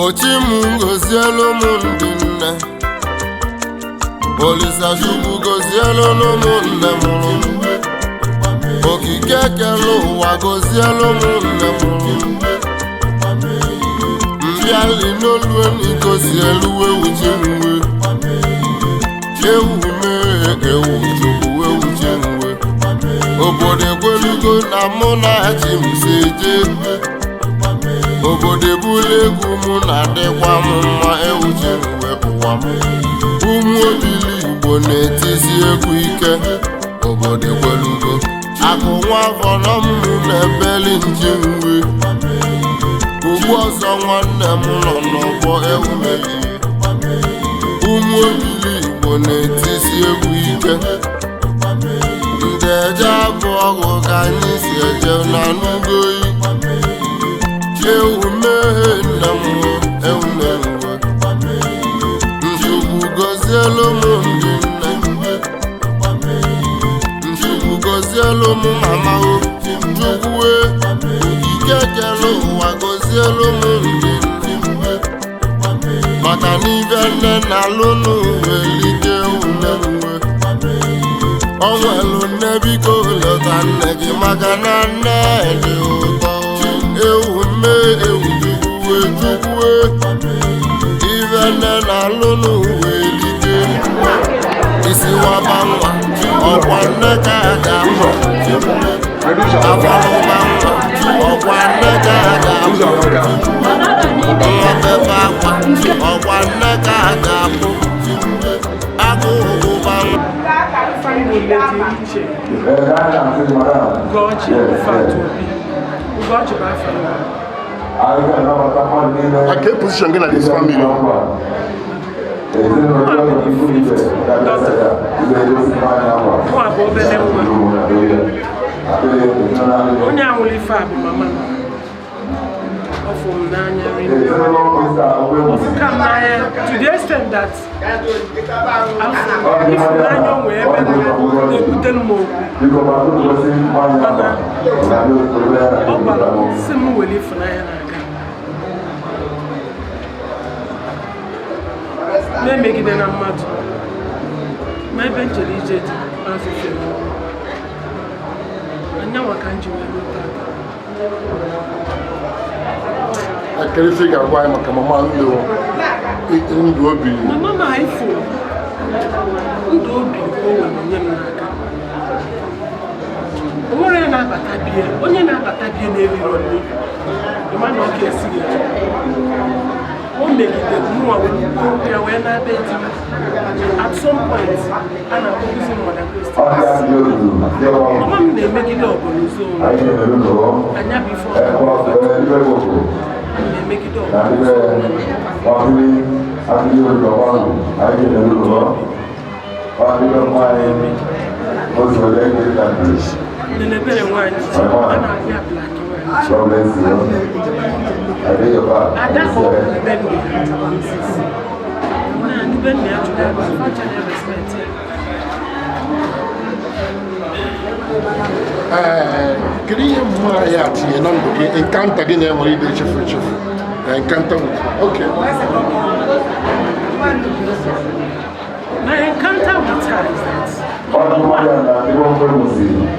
Ochi m gozielu m ndị nne. Olisa Chukwu gozielu m nne mụrụ m. Okike kere ụwa gozielu m nne mụrụ m. Mbịali n'olu eni gozielu ewu ji nwe. Ewu mee ewu Chukwu ewu ji nwe. Obodo ekwelugo na mụ na chi m si eje. Obodo ebula egwu mụ na-adịkwa m mma, ewu ji nwe ụwa m. Ụmụ obili Igbo na-etisi egwu ike. Obodo ekwelugo akụ nwa afọ nọ m na-ebeli nji nwe. Ugbu ọzọ nwanne m nọ n'ọgbọ ewu mehie. Ụmụ obili Igbo na-etisi egwu ike. Ndị eje abụ ọgwụ ka anyị si eje na nugoyi. Ewu meghe nna m, ewu na-ewe. Nchukwu gozielu m ndị nne. Nchukwu gozielu m mama o. Chukwu okike kere ụwa gozielu m ndị nne. Maka na ibe nne na-alụ n'ụwa elike ume uwe. O nwelu nne, biko lọta nne gị maka na nne dị ụtọ. Ewu mee ewu chukwuwe chukwuwe. Ibe nne na-alụ n'ụwa elike. Isi waba nwa, ọkwa nne ka a ga-amụ. Afọlụba nwa, ọkwa nne ka a ga-amụ. Nwa bebe akwa, ọkwa nne ka a ga-abụ. Agụụ ụba nwa. Lady Uche Ugochi Fatobi. Ugochi bụ afọ nwa. Ake position gị na this family? Mụ bụ the fifth daughter. Mụ bụ obere nwa. Onye a nwụrụ ife a bụ mama m. Ọ fụrụ m n'anya rinne. Ọ fụka m n'anya to the extent that ịfụnanya o nwee ebe na-ebutere m okwu. Mana ọ gwara m sị m were ịfụnanya na-aga. Na-emegide na mmadụ. Ma ebe m jere ije dị maazị Femi. Anyanwụ ka m ji wee ruo tata. Kedu ife ị ga-agwa anyị maka mama ndụ ndụ obi? Mama m ifo ndụ obi o nwere nye m n'aka. O nwere onye na-abata bie, onye na-abata bie na-eriro nri. Ịma na ọ ga-esi ya. O megidere mụnwa wee kwuo okwu ya wee na-abịa di m. At some point, a na-akpọkụzi m Mother Christian. Mama m na-emegide ọgọnụzọ onwe. Anya bụ ife ọ na-emegide ọgọnụzọ onwe. Nene ebere nwaanyị ji, a na-akpọ ya Black nwaanyị ji. Ada ka ọ bụ ebe nne ya. Na ndị be nne ya jụrụ ebe a, fa respect ya. Ee, kedu ihe mmụọ ya tinye na ndụ gị, encounter gị na-enwere ide echefu echefu na encounter with, okay? My encounter with her is that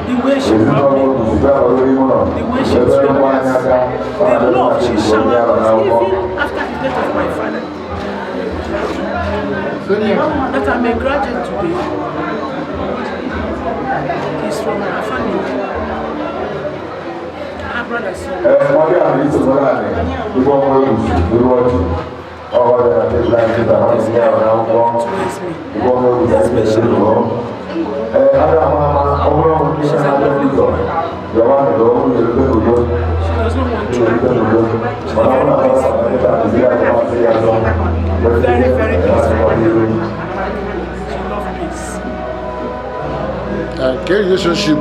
the way she brought me up, the way she trained us, the love she showered us, even after the death of my father. That I'm a graduate today is from her family. Her brother saw to raise me. Especially, she's a lovely woman. She does not want trouble. She's a very peaceful woman. Very, very peaceful woman. She loves peace. Ee, ke relationship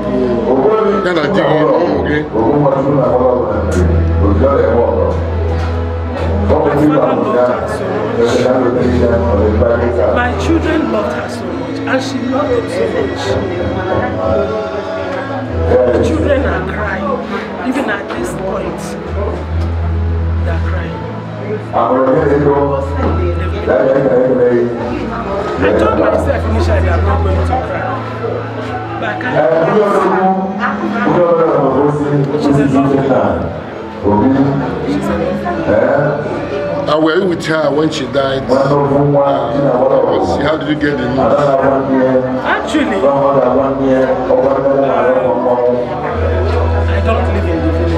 ya na di gị na ụmụ gị? My father loved her so much. My children loved her so much, and she loved them so much. The children are crying, even at this point, they are crying. I told myself initially I'm not going to cry. But I can't. She's a lovely She's a lovely. And were you with her when she died? How did you get the news? Actually, I don't live in the village.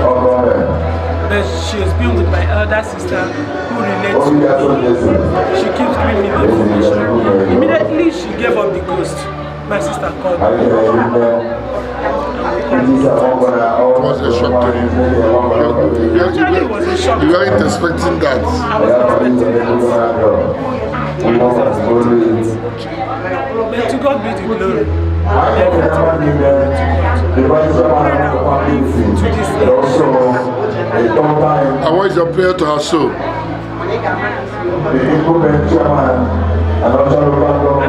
But she has been with my elder sister who relates to me. She keeps giving me the information. Immediately she gave up the ghost. My sister called me. And we called. It was a shock to you. Actually, it was a shock. You weren't expecting that. I was expecting that. I was expecting that. But to God be the glory. Everything be glory to God. Pray that we live to this age. And what is your prayer to her soul? I'm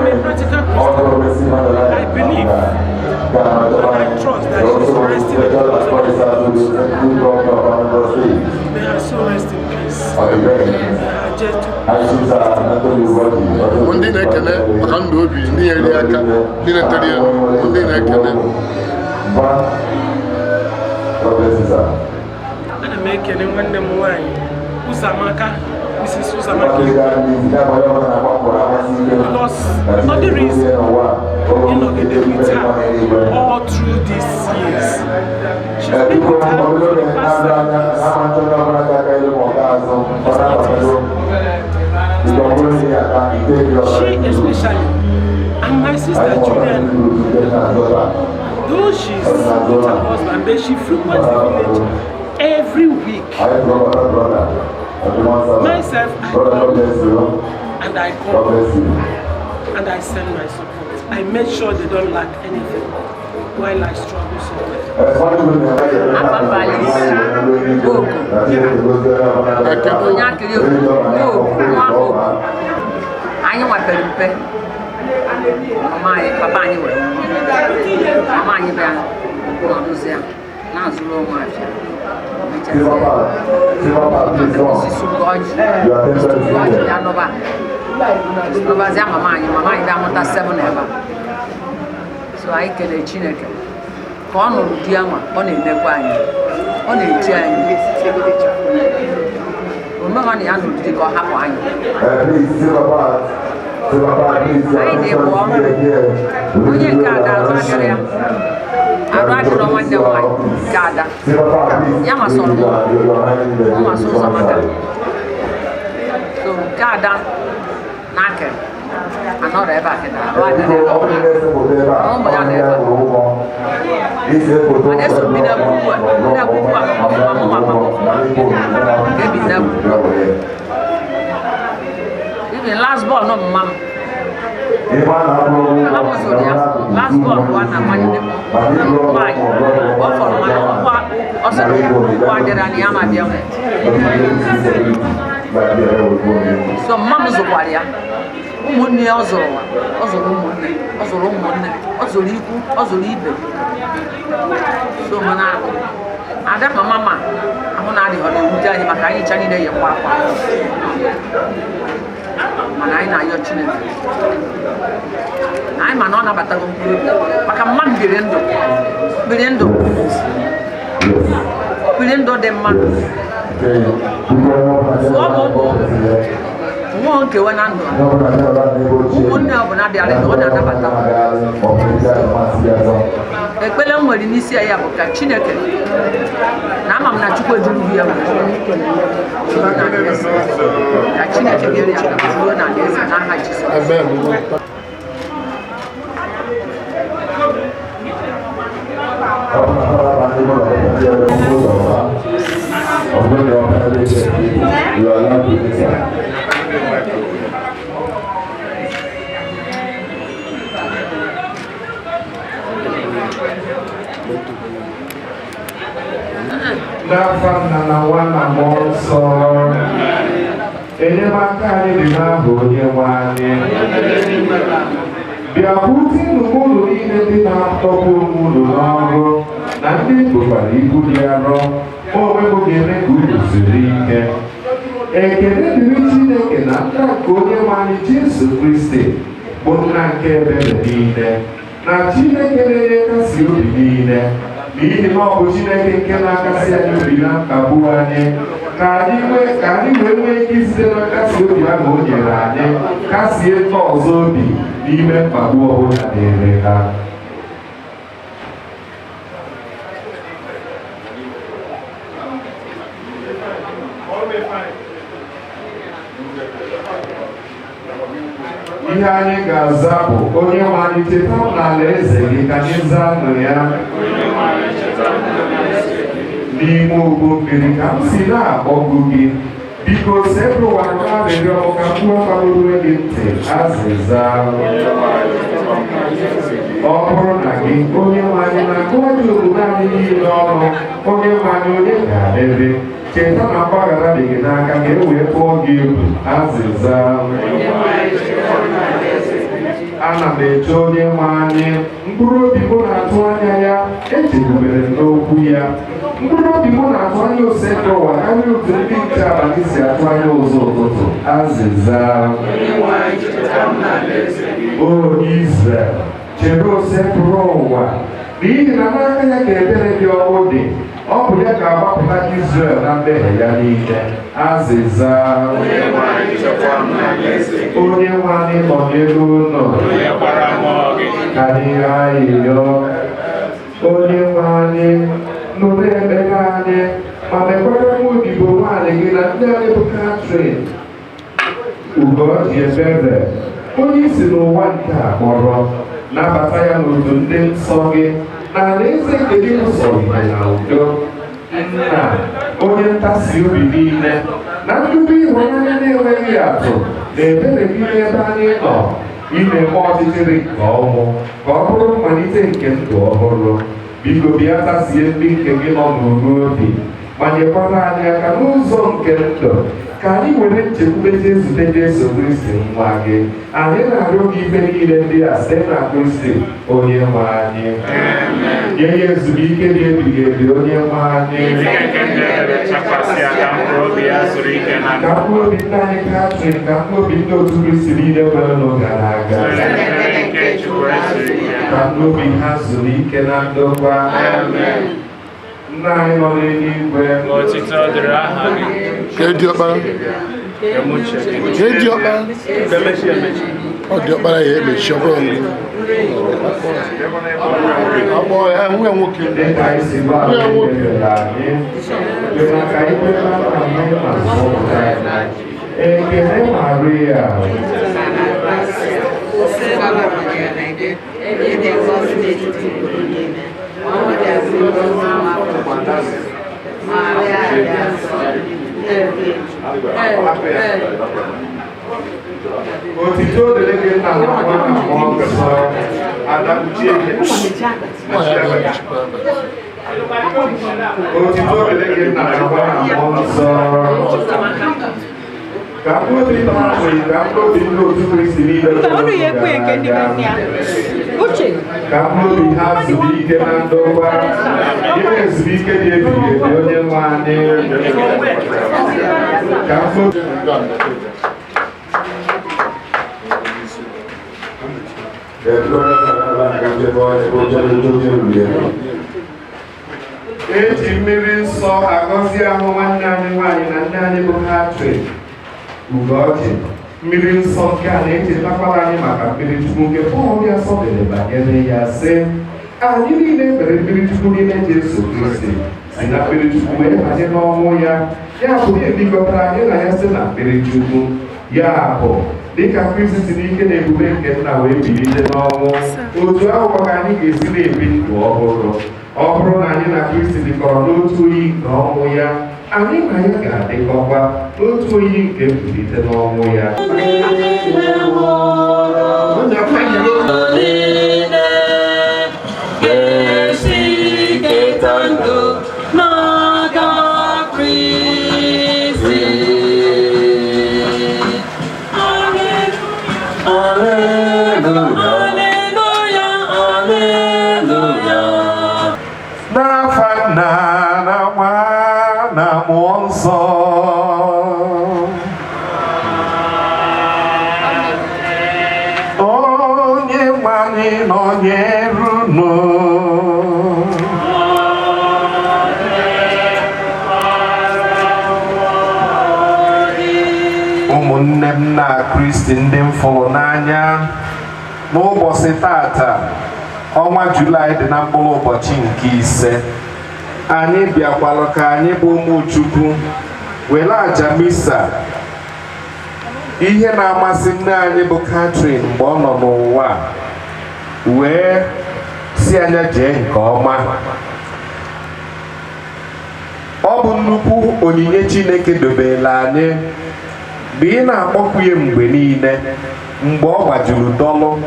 a practical Christian. I believe and I trust that she's resting in the bosom of the Lord. May her soul rest in peace. May her gentle Ndị na-ekene maka ndụ obi, ndị nyere ya aka, ndị na-etere ya, ndị na-ekene. Ana m ekele nwanne m nwaanyị Ụzọamaka, Mrs. Ụzọamaka Igwe, because ọ dịrị easy ịnọgide with her all through these years. She's been with her for the past 7 years. It's not easy. It's not easy. She especially, and my sister Juliana, though she's with her husband, but she frequents the village every week. Myself, I come and I come and I send my support. I make sure they don't lack anything while I struggle somewhere. Afa onye akịrị okwu nwa okwu anyị nwapere mpe. Mama anyị, papa anyị were nwụọ. Mama anyị bịa nọdụzie na-azụrụ onwe afịa. Osisi ọjị, ọjị ya nọba nọbazia mama anyị. Mama anyị bịa mụta seven ebe a. So anyị kelee Chineke ka ọ nụrụ di anwa. Ọ na-emekwa anyị, ọ na-echi anyị omeghọ na ya nụrụ di ka ọ hapụ anyị. Anyị na-ebu onye nke ada arụ adịrị ya, arụ adịrọ nwanne m nwaanyị nke ada ya masọrọ m ọ masọ Ụzọamaka. So nke ada na akịrị anọrọ ebe a kịta, arụ adịrị ya, ụmụ ya nọ ebe a. Mana eso m bi n'Agwụgwụ a, ndị Agwụgwụ a ọfụma, mụ ma ọfụma ka ebi n'Agwụgwụ. Even last born nọ mma m mama m zụrụ ya last born bụ a na-akwanyere m nwaanyị ọ fọrọ, mana ọkwa ọ sịrị ụkwụ adịrị na ya ma bịa. So mma m zụkwara ya, ụmụnne ya ọ zụrụ, ọ zụrụ ụmụnne, ọ zụrụ ụmụnne, ọ zụrụ ikwu, ọ zụrụ ibe. So mana ada mama ma ahụ na-adịghị, ọ na-ewute anyị maka anyị ncha niile yekwa akwa. Mana anyị na-ayọ Chineke anyị ma na ọ nabatago mkpụrụ obi, maka mma m biri ndụ, biri ndụ, biri ndụ dị mma. Zụọ m ụmụ nwa nkewa na ndụ a. Ụmụnne ọbụla bịara na ọ na-anabata. Ekpere m nwere n'isi ya bụ ka Chineke na ama m na Chukwu edurugu ya wee ruo na alaeze. Ka Chineke nyere ya aka ruo na alaeze n'aha Jizọs. Amen. N'afa Nna na Nwa na Mmụọ Nsọ. Enyemaka anyị dị n'aha Onye nwe anyị. Bịakwutenụ m, unu niile ndị na-adọgbu onwe unu n'ọrụ na ndị bokwara ibu dị arọ, mụ onwe m ga-eme ka unu zuru ike. Ekele dịrị Chineke na nna nke onye nwe anyị Jesu Kristi, bụ nna nke ebere niile na Chineke na-enye nkasi obi niile, n'ihi na ọ bụ Chineke nke na-akasi anyị obi na mkpagbu anyị, ka anyị wee nwee ike isite na nkasi obi ahụ o nyere anyị kasie ndị ọzọ obi n'ime mkpagbu ọbụla dịrị ha. Ihe anyị ga-aza bụ: Onye nwe anyị, cheta m n'ala eze gị. Ka anyị zaa nụ ya. N'ime ogbu mmiri ka m si na-akpọku gị, biko sepụ ụwa arịrịọ m, ka mkpu akwa m rue gị ntị. Azịza. Ọ bụrụ na gị, onye nwe anyị, na-agụ ajọ omume anyị niile ọnụ, onye nwe anyị, onye ga-adịrị? Cheta na mgbaghara dị gị n'aka, ka e wee tụọ gị egwu. Azịza. Ana m eche onye nwe anyị, mkpụrụ obi m na-atụ anya ya, echekwubere m n'okwu ya. Mkpụrụ obi m na-atụ anya Osebụrụwa karịa otu ndị nche abalị si atụ anya ụzọ ụtụtụ. Azịza. O Izrel, chere Osebụrụwa, n'ihi na n'aka ya ka ebere dị ọnwụ dị. Ọ bụ ya ga-agbapụta Izrel na mmehie ya niile. Azịza. Onye nwe anyị nọnyere unu. Ka anyị ayịyọ. Onye nwe anyị, nụrụ ekpere anyị ma mekwara nwa odibo nwaanyị gị na ndị anyị bụ Catherine Ugoji ebere, onye isi n'ụwa nke a kpọrọ, nabata ya n'otu ndị nsọ gị na alaeze nke gị ụzọ ihe na udo. Nna, onye ntasi obi niile na nnukwu ịhụnanya na-enweghị atụ na ebere gị n'ebe anyị nọ, ime ọchịchịrị nke ọnwụ ka ọ bụrụ mmalite nke ndụ ọhụrụ, biko bịa tasie ndị nke gị nọ n'udo obi ma nyekwara anyị aka n'ụzọ nke ndụ, ka anyị were nchekwube jee zute Jesu Kristi nwa gị. Anyị na-arịọ gị ife niile ndị a site na Kristi onye nwe anyị. Nye ya ezumike dị ebighị ebi, onye nwe anyị. Chineke ndị ebere chakwasị ya, ka mkpụrụ obi ya zuru ike na Ka mkpụrụ obi nna anyị Katrin, ka mkpụrụ obi ndị otu Kristi niile kwere n'oge gara aga, Ebere nke Chukwu zuru ike. ka mkpụrụ obi ha zuru ike na ndokwa. Nna anyị nọ n'eluigwe, Otito dịrị aha gị. Ka diọkpara. Emuche gị. Ka diọkpara. Emechi emechi. Ọ diọkpara ya emechi, ọ bụrụ akpọ ya nwa ya nwoke. Dịka anyị si gba Nwa ya nwoke. anyị dị maka ikpe na anyị ma zọpụta anyị. Ekele Maria. Osebụrụwa nọnyere gị, ị dị ngọzi n'etiti obodo niile. Ọ dịazị ngọzi n'afọ Jesu. Maria dị nsọ, nne nke Chukwu. Otito dịrị gị, Nna na Nwa na Mmụọ Nsọ. Ada kpuchie gị. Nwa ya ga-emechikwa abalị. Otito dịrị gị, Nna na Nwa na Mmụọ Nsọ. Ka mkpụrụ obi Katrin, ka mkpụrụ obi ndị otu Kristi niile Mba, unu ya ekwe nke ndị be nne ya. Uche, ka mkpụrụ obi ha zuru ike na ndokwa, ime ezumike dị ebighị ebi, onye nwe anyị. Ka mkpụrụ Eji mmiri nsọ agọzi ahụ nwanne anyị nwaanyị na nne anyị bụ Katrin Ugochi. Mmiri nsọ nke a na-echetakwara anyị maka mmiri Chukwu nke Pọl dị asọ dere banyere ya, sị: "Anyị niile mere mmiri Chukwu n'ime Jesu Kristi, si na mmiri Chukwu wee banye n'ọnwụ ya." Ya bụ na ebikọtara anyị na ya site na mmiri Chukwu. Ya bụ, dịka Kristi si n'ike na ebube nke Nna wee bilite n'ọnwụ, otu ahụkwa ka anyị ga-esi na-ebi ndụ ọhụrụ. Ọ bụrụ na anyị na Kristi dịkọrọ n'otu oyi nke ọnwụ ya, anyị na ya ga-adịkọkwa n'otu oyi nke mbilite n'ọnwụ ya. Niile ga-esi keta ndụ n'aka Kristi. Aleluya, aleluya. N'afa Nna na Nwa na Mmụọ Nsọ. nọnyere unu. Ụmụnne m na Kristi, ndị m fụrụ n'anya, n'ụbọchị tata, ọnwa Julaị dị na mkpụrụ ụbọchị nke 5, anyị bịakwalụ ka anyị bụ ụmụ Chukwu were aja misa. Ihe na-amasị nne anyị bụ Catherine mgbe ọ nọ n'ụwa wee si anya jee nke ọma. Ọ bụ nnukwu onyinye Chineke dobere anyị mgbe ị na-akpọkwu ya mgbe niile, mgbe ọ gbajuru dọlụ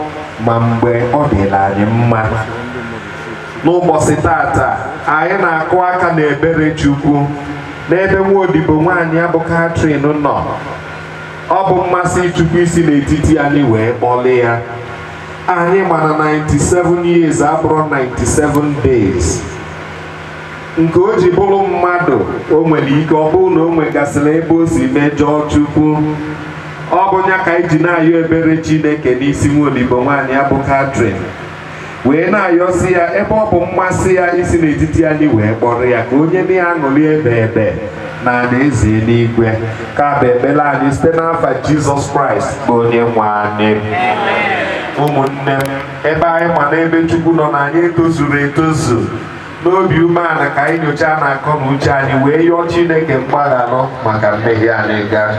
ma mgbe ọ dịla anyị mma. N'ụbọchị tata, anyị na-akụ aka n'ebere Chukwu n'ebe nwa odibo nwaanyị ya bụ Catherine nọ. Ọ bụ mmasị Chukwu isi n'etiti anyị wee kpọlie ya. Anyị mana 97 years abụrụ 97 days nke o ji bụrụ mmadụ. O nwere ike ọ bụrụ na o nwegasịrị ebe o si mejọọ Chukwu. Ọ bụ ya ka anyị ji na-ayọ ebere Chineke n'isi nwa odibo nwaanyị ya bụ Catherine, wee na-ayọsi ya, ebe ọ bụ mmasị ya isi n'etiti anyị wee kpọrọ ya, ka onye na ya aṅụrị ebe ebe na alaeze eluigwe. Ka bụ ekpere anyị site n'afa Jizọs Kraịst bụ onye nwe anyị. Ụmụnne m, ebe anyị ma n'ebe Chukwu nọ na anyị etozuru etozu, n'obi umeala ka anyị nyochaa na akọ na uche anyị wee yọọ Chineke mgbaghalụ maka mmehie anyị gaa.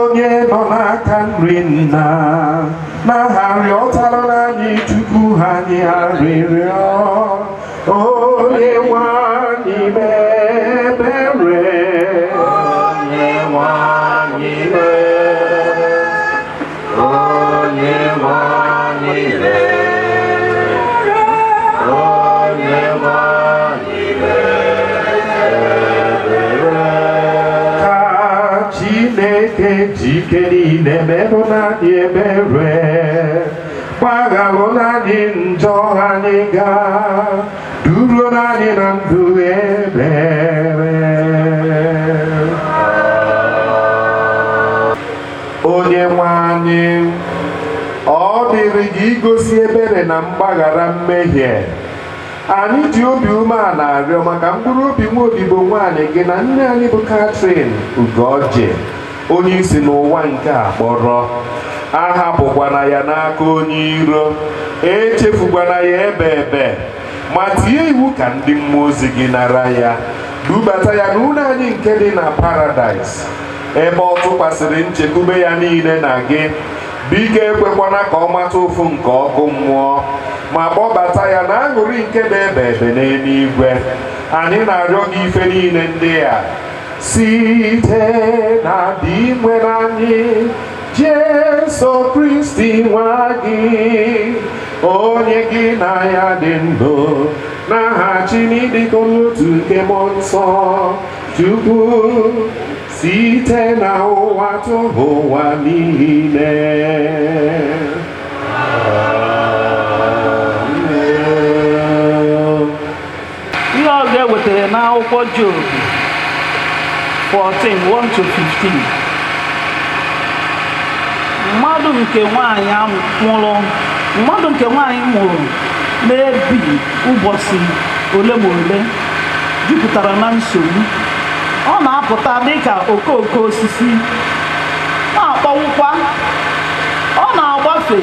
Onye nọ n'aka nri nna n'aha rịọtara anyị Chukwu anyị arịrịọ. Onye nwe anyị mee ebere. Onye nwe anyị mee. Onye nwe anyị mee. Onye nwe anyị mee. Ka Chineke ji ike niile merụ n'anyị ebere, gbaghalụ n'anyị njọ anyị gaa, duruo n'anyị na ndụ ebere. Onye nwe anyị, ọ dịrị gị igosi ebere na mgbaghara mmehie. Anyị ji obi umeala arịọ maka mkpụrụ obi nwa odibo nwaanyị gị na nne anyị bụ Catherine Ugoji, onye isi n'ụwa nke a kpọrọ. Ahapụkwana ya n'aka onye iro, echefukwana ya ebe ebe, ma tie iwu ka ndị mmụọ ozi gị nara ya, dubata ya n'ụlọ anyị nke dị na paradaịs, ebe ọ tụkwasịrị nchekwube ya niile na gị. Biko ekwekwana ka ọ mata ụfụ nke ọkụ mmụọ, ma kpọbata ya na aṅụrị nke na-ebe ebe n'eluigwe. Anyị na-arịọ gị ife niile ndị a site na dị nwere anyị Jesu Kristi nwa gị, onye gị na ya dị ndụ n'aha Chineke n'otu nke Mmụọ Nsọ Chukwu, site na ụwa tụrụ ụwa niile. Amen. Ihe ọzọ e wetara n'akwụkwọ Job 14 1 to 15. Mmadụ nke nwaanyị mụrụ, mmadụ nke nwaanyị mụrụ na-ebi ụbọchị ole ma ole jupụtara na nsogbu. Ọ na-apụta dịka okooko osisi, na-akpọnwụkwa. Ọ na-agbafe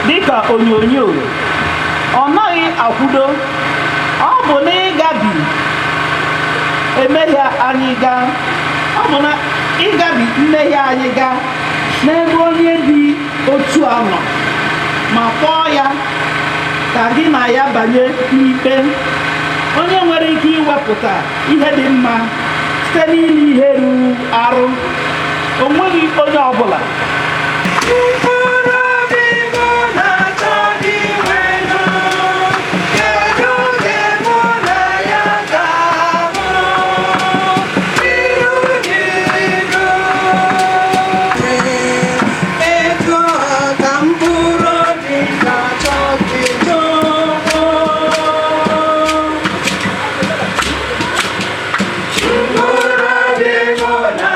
dịka onyonyo, ọ naghị akwụdo. Ọ bụ na ịgabi emehie anyị gaa, ọ bụ na ịgabi mmehie anyị gaa n'ebe onye dị otu a nọ, ma kpọọ ya ka gị na ya banye n'ikpe, onye nwere ike iwepụta ihe dị mma site n'ile ihe ruru arụ? O nweghị onye ọbụla. Mkpụrụ obi m na-achọ gị nwenu, kedu oge mụ na ya ga-abụ iru n'iru? Etu a ka mkpụrụ obi na-achọ gị, Chukwu. Mkpụrụ obi m.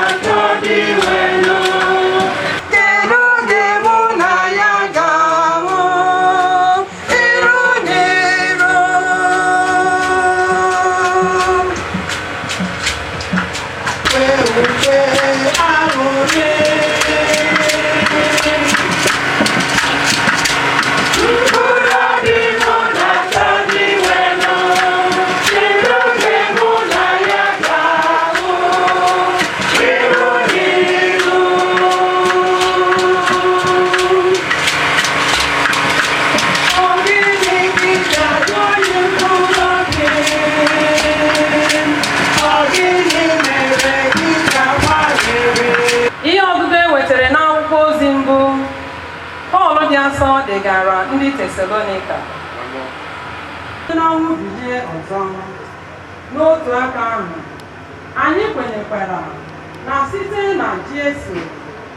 Nsọ degara ndị Tesalonika. N'ọnwụ bilie ọzọ. N'otu aka ahụ, anyị kwenyekwara na site na Jesu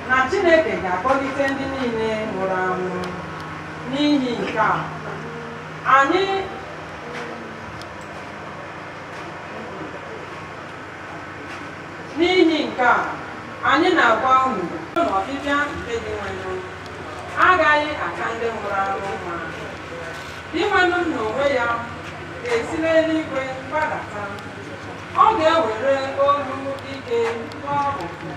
na Chineke ga-akpọlite ndị niile nwụrụ anwụ. N'ihi nke a, anyị n'ihi nke a anyị na-agwa unu na ọbịbịa nke Dinwenụ agaghị aka ndị nwụrụ anwụ mma. Dinwenụ n'onwe ya ga-esi n'eluigwe gbadata. Ọ ga-ewere olu ike kpọọ oku,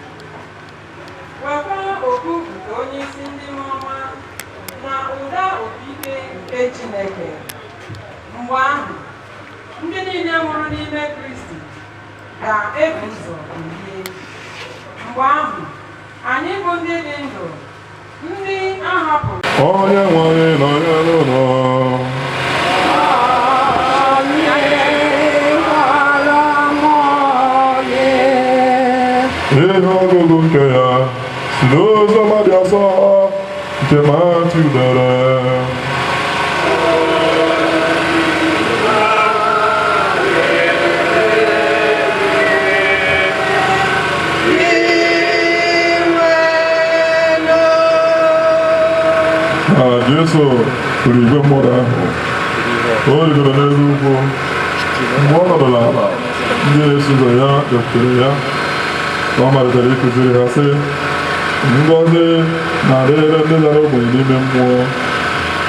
wekwa oku nke onyeisi ndị mmụọ ọma na ụda opi ike nke Chineke. Mgbe ahụ, ndị niile nwụrụ n'ime Kristi ga-ebu ụzọ bilie. Mgbe ahụ, anyị bụ ndị dị ndụ, ndị a hapụrụ. Onye nwe anyị nọnyere unu. Ihe ọgụgụ nke ya si n'Oziọma dị asọ nke Matiu dere. Na Jesu hụrụ igwe mmadụ ahụ, o rigoro n'elu ugwu. Mgbe ọ nọdụrụ ala, ndị na-eso ụzọ ya bịakwutere ya. Ka ọ malitere ịkụziri ha sị, ngọzi na-adịrị ndị dara ogbenye n'ime mmụọ,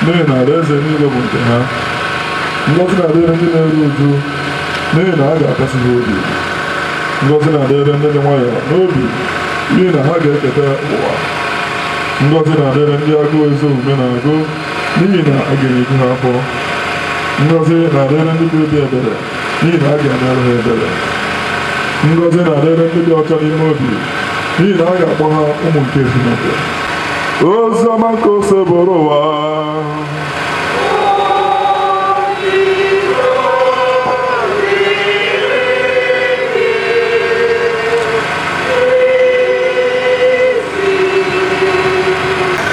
n'ihi na alaeze niile bụ nke ha. Ngọzi na-adịrị ndị na-eru uju, n'ihi na a ga-akasi ha obi. Ngọzi na-adịrị ndị dị nwayọọ n'obi, n'ihi na ha ga-eketa ụwa. Ngọzi na-adịrị ndị agụụ ezi omume na-agụ, n'ihi na a ga-enyeju ha afọ. Ngọzi na-adịrị ndị dị obi ebere, n'ihi na a ga-emere ha ebere. Ngọzi na-adịrị ndị dị ọcha n'ime obi, n'ihi na a ga-akpọ ha ụmụ nke Chineke. Oziọma nke Osebụrụwa.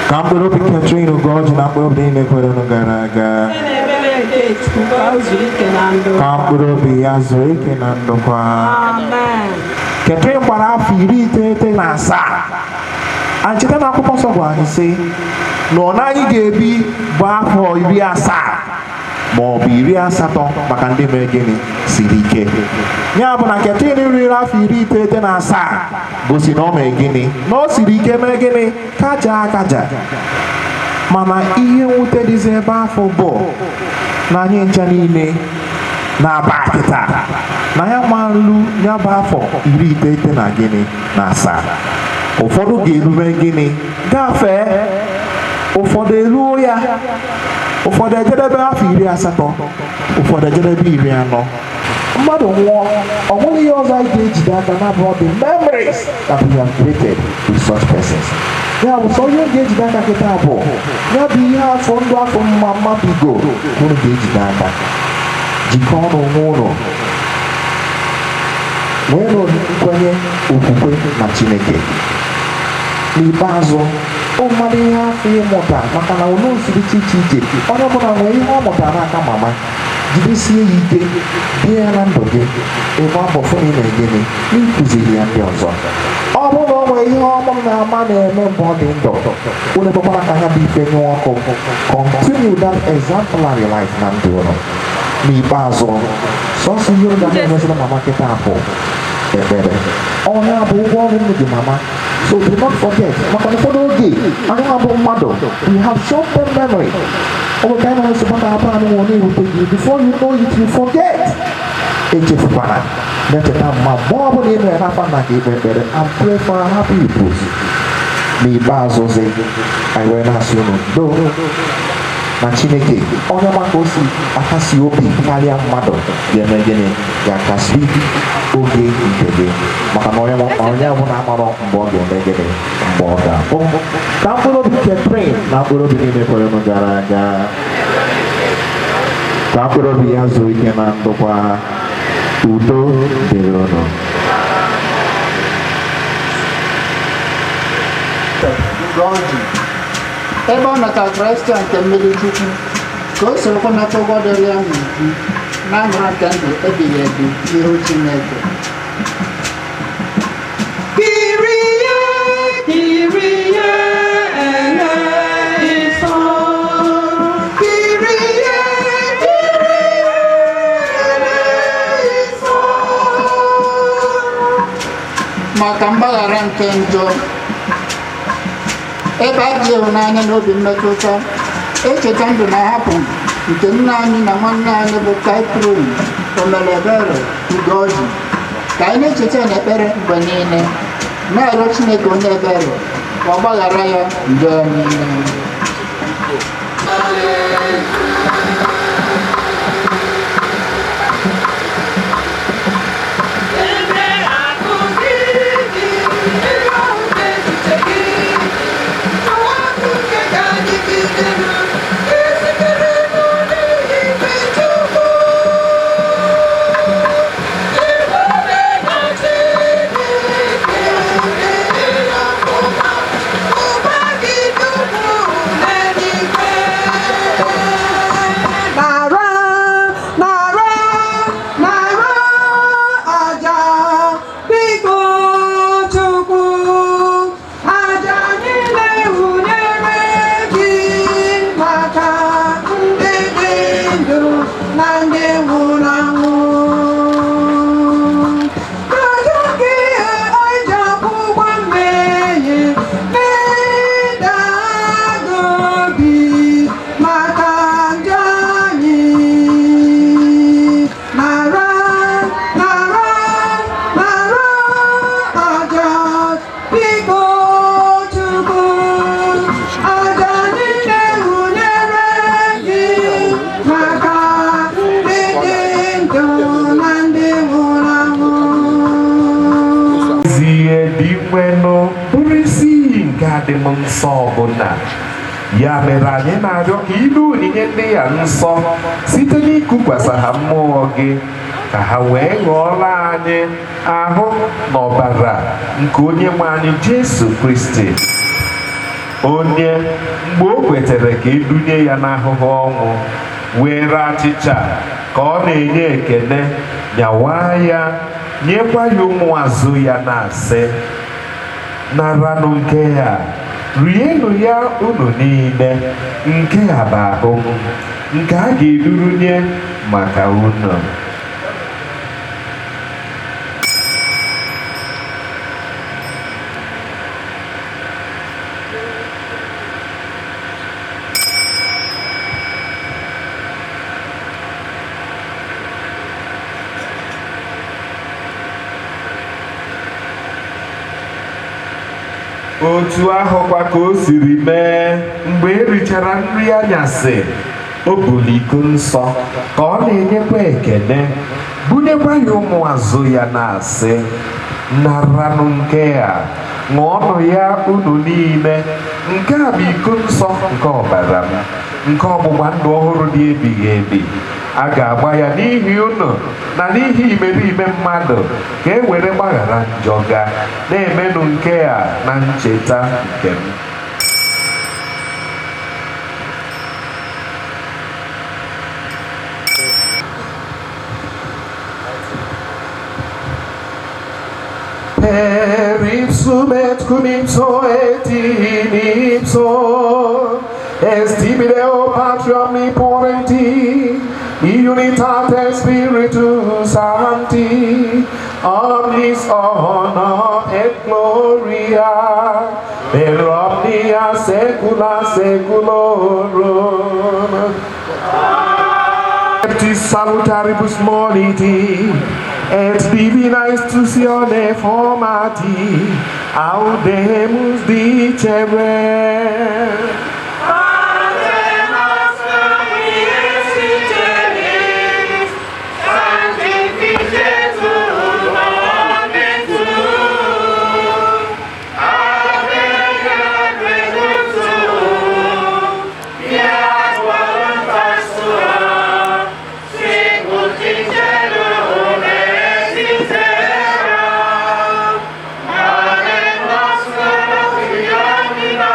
Ka mkpụrụ obi Catherine Ugoji na mkpụrụ obi niile kwere unu gara aga. N'ebere nke Chukwu ka o zuru ike na ndụ. Ka mkpụrụ obi ya zuo ike na ndokwa. Amen. Catherine gbara afọ 97. Anyị cheta na akwụkwọ nsọ gwara anyị sị na ọ na anyị ga-ebi bụ afọ 70 ma ọ bụ 80 maka ndị mere gịnị siri ike. Ya bụ na Catherine riri afọ 97 gosi na ọ mere gịnị, na o siri ike mee gịnị, kaja akaja. Mana ihe mwute dịzi ebe afọ bụ na anyị ncha niile na-aba kịta na ya ma nlu ya bụ afọ 97 na gịnị na asaa. Ụfọdụ ga-erume gịnị gafee, ụfọdụ eruo ya, ụfọdụ ejedebe afọ 80, ụfọdụ ejedebe 40. Mmadụ nwụọ, ọ nweghị ihe ọzọ anyị ga-ejide aka na abụọ the memories that we have created with such persons. Ya bụ sọ ihe ga-ejide aka kịta bụ ya bụ ihe afọ ndụ afọ mma mmadụ igo unu ga-ejide aka. Jikọọ n'onwe unu, nwee nkwenye okwukwe na Chineke. N'ikpeazụ, ọ mmadụ ihe afọ ịmụta maka na unu siri iche iche iche, onye ọbụla nwere ihe ọ mụtara n'aka mama. Jidesie ya ike, bie ya na ndụ gị, ịgba mbọ fụ na ị na gịnị n'ịkụziri ya ndị ọzọ. Ọ bụrụ na o nwere ihe ọma na ama na-eme mgbe ọ dị ndụ, unu ekwekwara ka ya bụ ife nyụọ ọkụ. Continue that exemplary life na ndụ unu. N'ikpeazụ, sọsọ ihe unu ga na-emesịrị mama kịta bụ ekpere. Onye a bụ ụgwọ ọrụ unu dị mama. So do not forget, maka na ụfọdụ oge anyị abụ mmadụ, we have short term memory. Ọ bụ ka anyị na-nsogbu ka abụ anyị nwere na-ewute gị, before you know it, you forget. Echefukwana na-echeta mma mgbe ọ bụla ị mere n'afa nna gị ikpe ekpere and pray for a happy repose. N'ikpeazụ zi, anyị wee na-asị unu ndo na Chineke onye ma ka o si akasi obi karịa mmadụ ga-eme gịnị, ga-akasi oge nke gị, maka na onye ọbụla amarọ mgbe ọ ga-eme gịnị, mgbe ọ ga-abụ. Ka mkpụrụ obi Catherine na mkpụrụ obi niile kwere unu gara aga, ka mkpụrụ obi ya zuo ike na ndokwa. Udo dịrị unu. Ugoji, Ebe ọ natara Kraịst a nke mmiri Chukwu, ka o sorokwa nata ụgwọ dịrị ya n'uju na aṅụrị nke ndụ ebighị ebi n'ihu Chineke. Kyrie, Kyrie, eleison. Kyrie, Kyrie, eleison. Maka mgbaghara nke njọ, ebe adịghị ịhụnanya na obi mmetụta echeta ndụ na-ahapụ nke nna anyị na nwanne anyị bụ Catherine Omelebere Ugoji, ka anyị na-echeta ya n'ekpere mgbe niile, na-arịọ Chineke onye ebere ka ọ gbaghara ya njọ ya niile. Ebe akụ gị dị, ebe ahụ ka echiche gị dị. Akụ nke ga-adịgide, esitere n'ụdị nke Chukwu. Ebube na Chineke dị ya ụba, ụba gị dị ukwuu n'eluigwe. Nara, nara, nara aja, biko Chukwu, aja niile wụnyere gị maka ndị dị ndụ na ndị nwụrụ anwụ. Aja gị aja ụgwọ mmehie meda gị obi maka njọ anyị. Nara, nara, nara aja, biko Chukwu, aja niile wụnyere gị maka ndị dị ndụ na ndị nwụrụ anwụ. Ezi ihe dị nwenụ bụrụ isi iyi nke adịm nsọ ọbụla. Ya mere anyị na-arịọ ka ilu onyinye ndị ya nsọ site n'ikukwasa ha mmụọ gị, ka ha wee ghọọrọ anyị ahụ na ọbara nke onye nwe anyị Jesu Kristi, onye mgbe o kwetere ka edunye ya n'ahụhụ ọnwụ, were achịcha ka ọ na-enye ekele, nyawa ya, nyekwa ya ụmụazụ ya, na-asị: "Naranụ nke a, rienụ ya unu niile. Nke a bụ ahụ m nke a ga-eduru nye maka unu." Otu ahụkwa ka o siri mee mgbe e richara nri anyasị, o buru iko nsọ ka ọ na-enyekwa ekele, bunyekwa ya ụmụazụ ya, na-asị: "Naranụ nke a, ṅụọnụ ya unu niile. Nke a bụ iko nsọ nke ọbara m, nke ọgbụgba ndụ ọhụrụ dị ebighị ebi. A ga-agba ya n'ihi unu na n'ihi imerime mmadụ, ka e were gbaghara njọ ga. Na-emenụ nke a na ncheta nke m." Per ipsum et cum ipso et in ipso est tibi Deo Patri omnipotenti, in unitate Spiritus Sancti, omnis honor et gloria per omnia saecula saeculorum. Adeptis salutaribus moniti et divina instructione formati, audemus dicere. Ave nostrum Iesu celis, sanctificetur nomen tuum, ave regnum tuum, fiat voluntas tua, sicut in cielo et in terra. Panem nostrum quotidianum da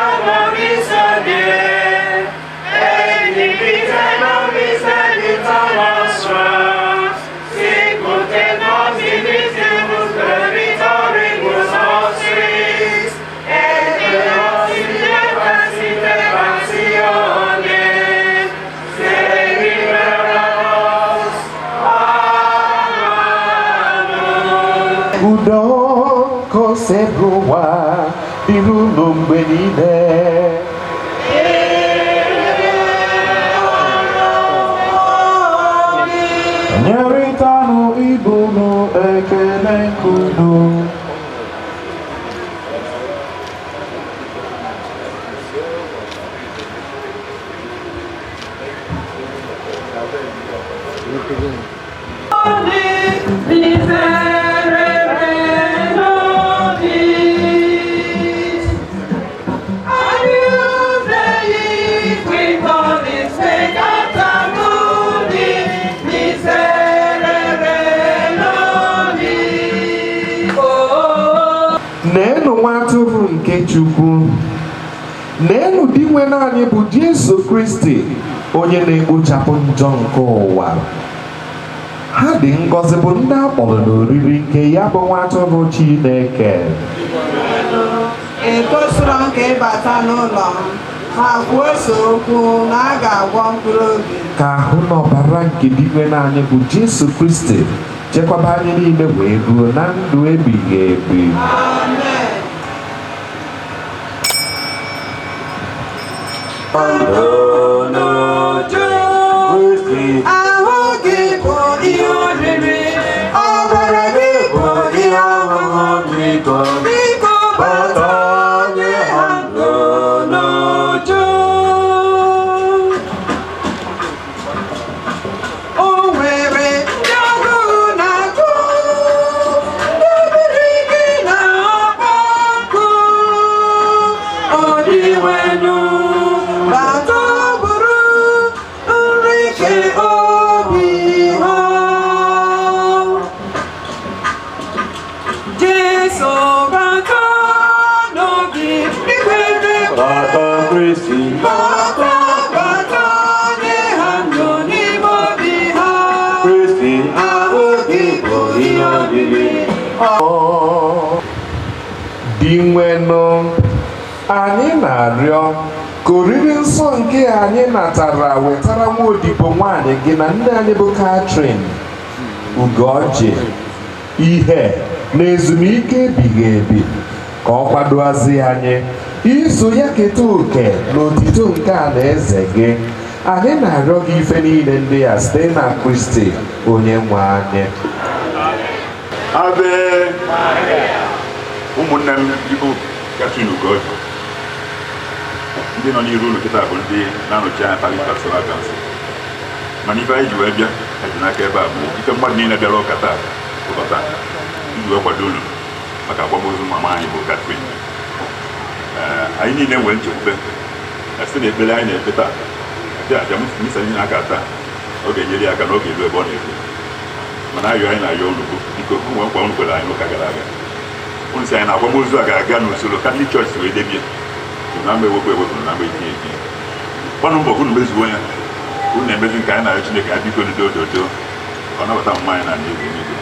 Dịrị unu mgbe niile. Nyerịtanụ ibe unu ekele nke udo. Neenụ nwa atụrụ nke Chukwu. Neenụ Dinwenụ anyị bụ Jesu Kristi, onye na-ekpochapụ njọ nke ụwa. Ha dị ngọzi bụ ndị a kpọrọ n'oriri nke ya bụ nwa atụrụ Chineke. Etosiro m ka ị bata n'ụlọ m, ma kwuo so okwu na a ga-agwọ mkpụrụ obi. Ka ahụ na ọbara nke Dinwenụ anyị bụ Jesu Kristi chekwaba anyị niile wee ruo na ndụ ebighị ebi. Amen. Ahụ gị bụ ihe oriri, ọbara gị bụ ihe ọṅụṅụ. Biko bata nye ha ndụ n'uju. O nwere ndị agụụ na-agụ, ndị ebiri gị na-akpọ nkụ. Ọ dịwenụ bata bụrụ nri nke obi ha. Jesu bata n'obi ikwere. Bata Kristi. Bata, bata nye ha ndụ n'ime obi ha. Kristi. Ahụ gị bụ ihe oriri. Dinwenụ, anyị na-arịọ ka oriri nsọ nke anyị natara wetara nwa odibo nwaanyị gị na nne anyị bụ Catherine Ugoji ihe na ezumike ebighị ebi, ka ọ kwadoazi anyị iso ya keta oke n'otito nke alaeze gị. Anyị na-arịọ gị ife niile ndị a site na Kristi onye nwe anyị. Ave. Ụmụnne m Igbo, Catherine Ugoji, ndị nọ n'iru unu kịta bụ ndị na-anọchi anya Parish Pastoral Council, mana ife anyị ji wee bịa ka ji n'aka ebe a bụ ife mmadụ niile bịara ụka taa ụbata iji wee kwado unu maka akwamozu mama anyị bụ Catherine. Ee, anyị niile nwere nchekwube na site n'ekpere anyị na-ekpe taa, aja aja misa niile aka taa, ọ ga-enyere ya aka na ọ ga-eru ebe ọ na-ekpe. Mana ayọ anyị na-ayọ unu bụ, biko, ụmụ nkwa unu kwere anyị n'ụka gara aga, unu si anyị na akwamozu a ga-aga n'usoro Catholic Church si wee debie unu, ama ewepụ ewepụ na ama etinye etinye. Gbanụ mbọ ka unu mezuo ya. Unu na-emezu nke anyị na-arịọ Chineke ya, biko, dodo dodo, ọ nabata mma anyị na eze n'igwe.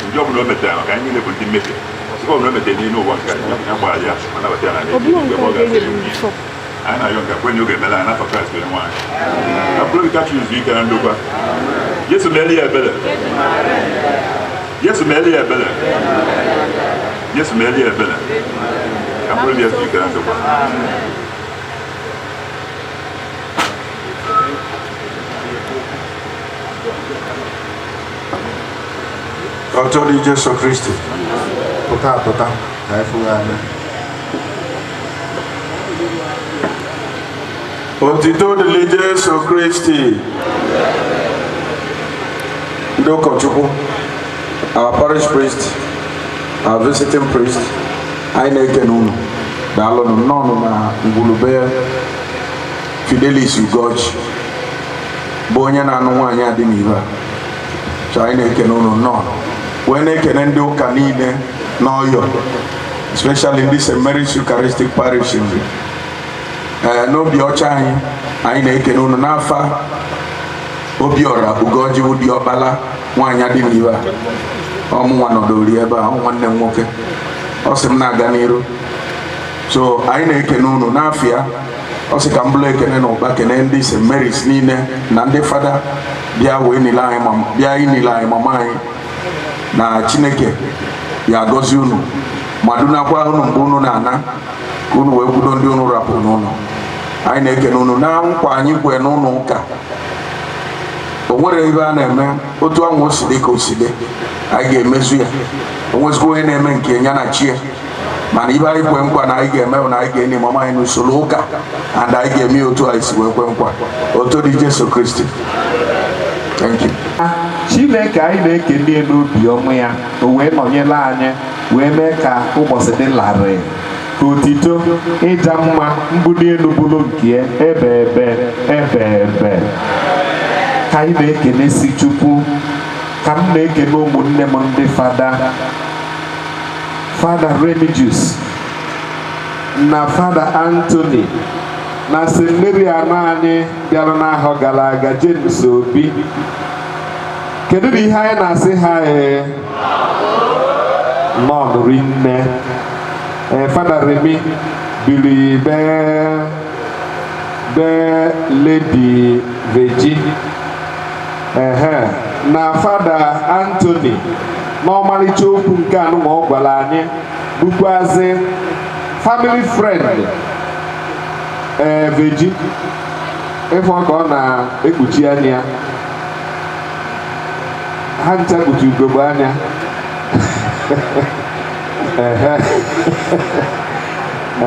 Ndị ọbụla o metere, maka anyị niile bụ ndị mmehie, tupu ọbụla o metere n'elu ụwa nke anyị, ya gbaghara ya ma nabata ya na eze n'igwe ebe ọ ga-asị ya nwunye. Anyị na-arịọ nke kwenye oge emela anyị n'afọ Kraịst were nwaanyị ka mkpụrụ obi kacha izu ike na ndokwa. Jesu meere ya ebere. Jesu meere ya ebere. Jesu meere ya ebere, ka mkpụrụ obi ya zuo ike na ndokwa. Ọtọ dị Jesu Kristi. Pụta, pụta ka anyị fụghị anya. Otito dịrị Jesu Kristi. Ndị ụkọchukwu, our parish priest, our visiting priest, anyị na-ekene unu. Daalụnụ, nnọọnụ na ngwulube Fidelis Ugochi bụ onye na-anụ nwaanyị a dị n'ibe a. So anyị na-ekene unu, nnọọ, wee na-ekene ndị ụka niile n'Ọyọ, especially ndị St. Mary's Eucharistic Parish Nri. Ee, n'obi ọcha anyị, anyị na-ekene unu n'afa Obiọra Ugoji bụ diọkpala nwaanyị dị n'ibe a. Ọmụnwa nọdori ebe a, ọ nwanne m nwoke, ọ sị m na-aga n'iru. So anyị na-ekene unu n'afọ ya. Ọ sị ka m bụrụ ekene na ụkpa kene ndị St. Mary's niile na ndị fada bịa wee nile anyị mama, bịa inile anyị mama anyị, na Chineke ya agọzi unu. Ma dunakwa unu mgbe unu na-ana, ka unu wee kwudo ndị unu rapụrụ n'ụlọ. Anyị na-ekene unu na nkwa anyị kwe n'ụlọ ụka. O nwere ebe a na-eme otu ahụ o si dị ka o si dị, anyị ga-emezu ya. O nwezikwa onye na-eme nke ya na chi ya, mana ibe anyị kwe nkwa na anyị ga-eme bụ na anyị ga-enye mama anyị n'usoro ụka, and anyị ga-eme ya otu anyị si wee kwe nkwa. Otu dị Jesu Kristi. Thank you. Chineke, anyị na-ekele n'obi ọma ya, o wee nọnyere anyị, wee mee ka ụbọchị dị larịị, ka otito, ịja mma, mbuli elu bụrụ nke ya ebe ebe ebe ebe. Ka anyị na-ekelesi Chukwu, ka m na-ekele ụmụnne m ndị fada, Fada Remigius na Fada Anthony na St. Mary anọ anyị bịara n'ahọ gara aga, James Obi. Kedu na ihe anyị na-asị ha? Ee, nọn rinne. Ee, Fada Remi biri be Lady Veji, ehe, na Fada Anthony n'ọmalịcha okwu nke anụ ma ọ gwara anyị, bụkwazi family friend. Ee, Veji, ịfụ ka ọ na-ekpuchi anya ya, ha ncha kpuchi ugogbe anya. Ehe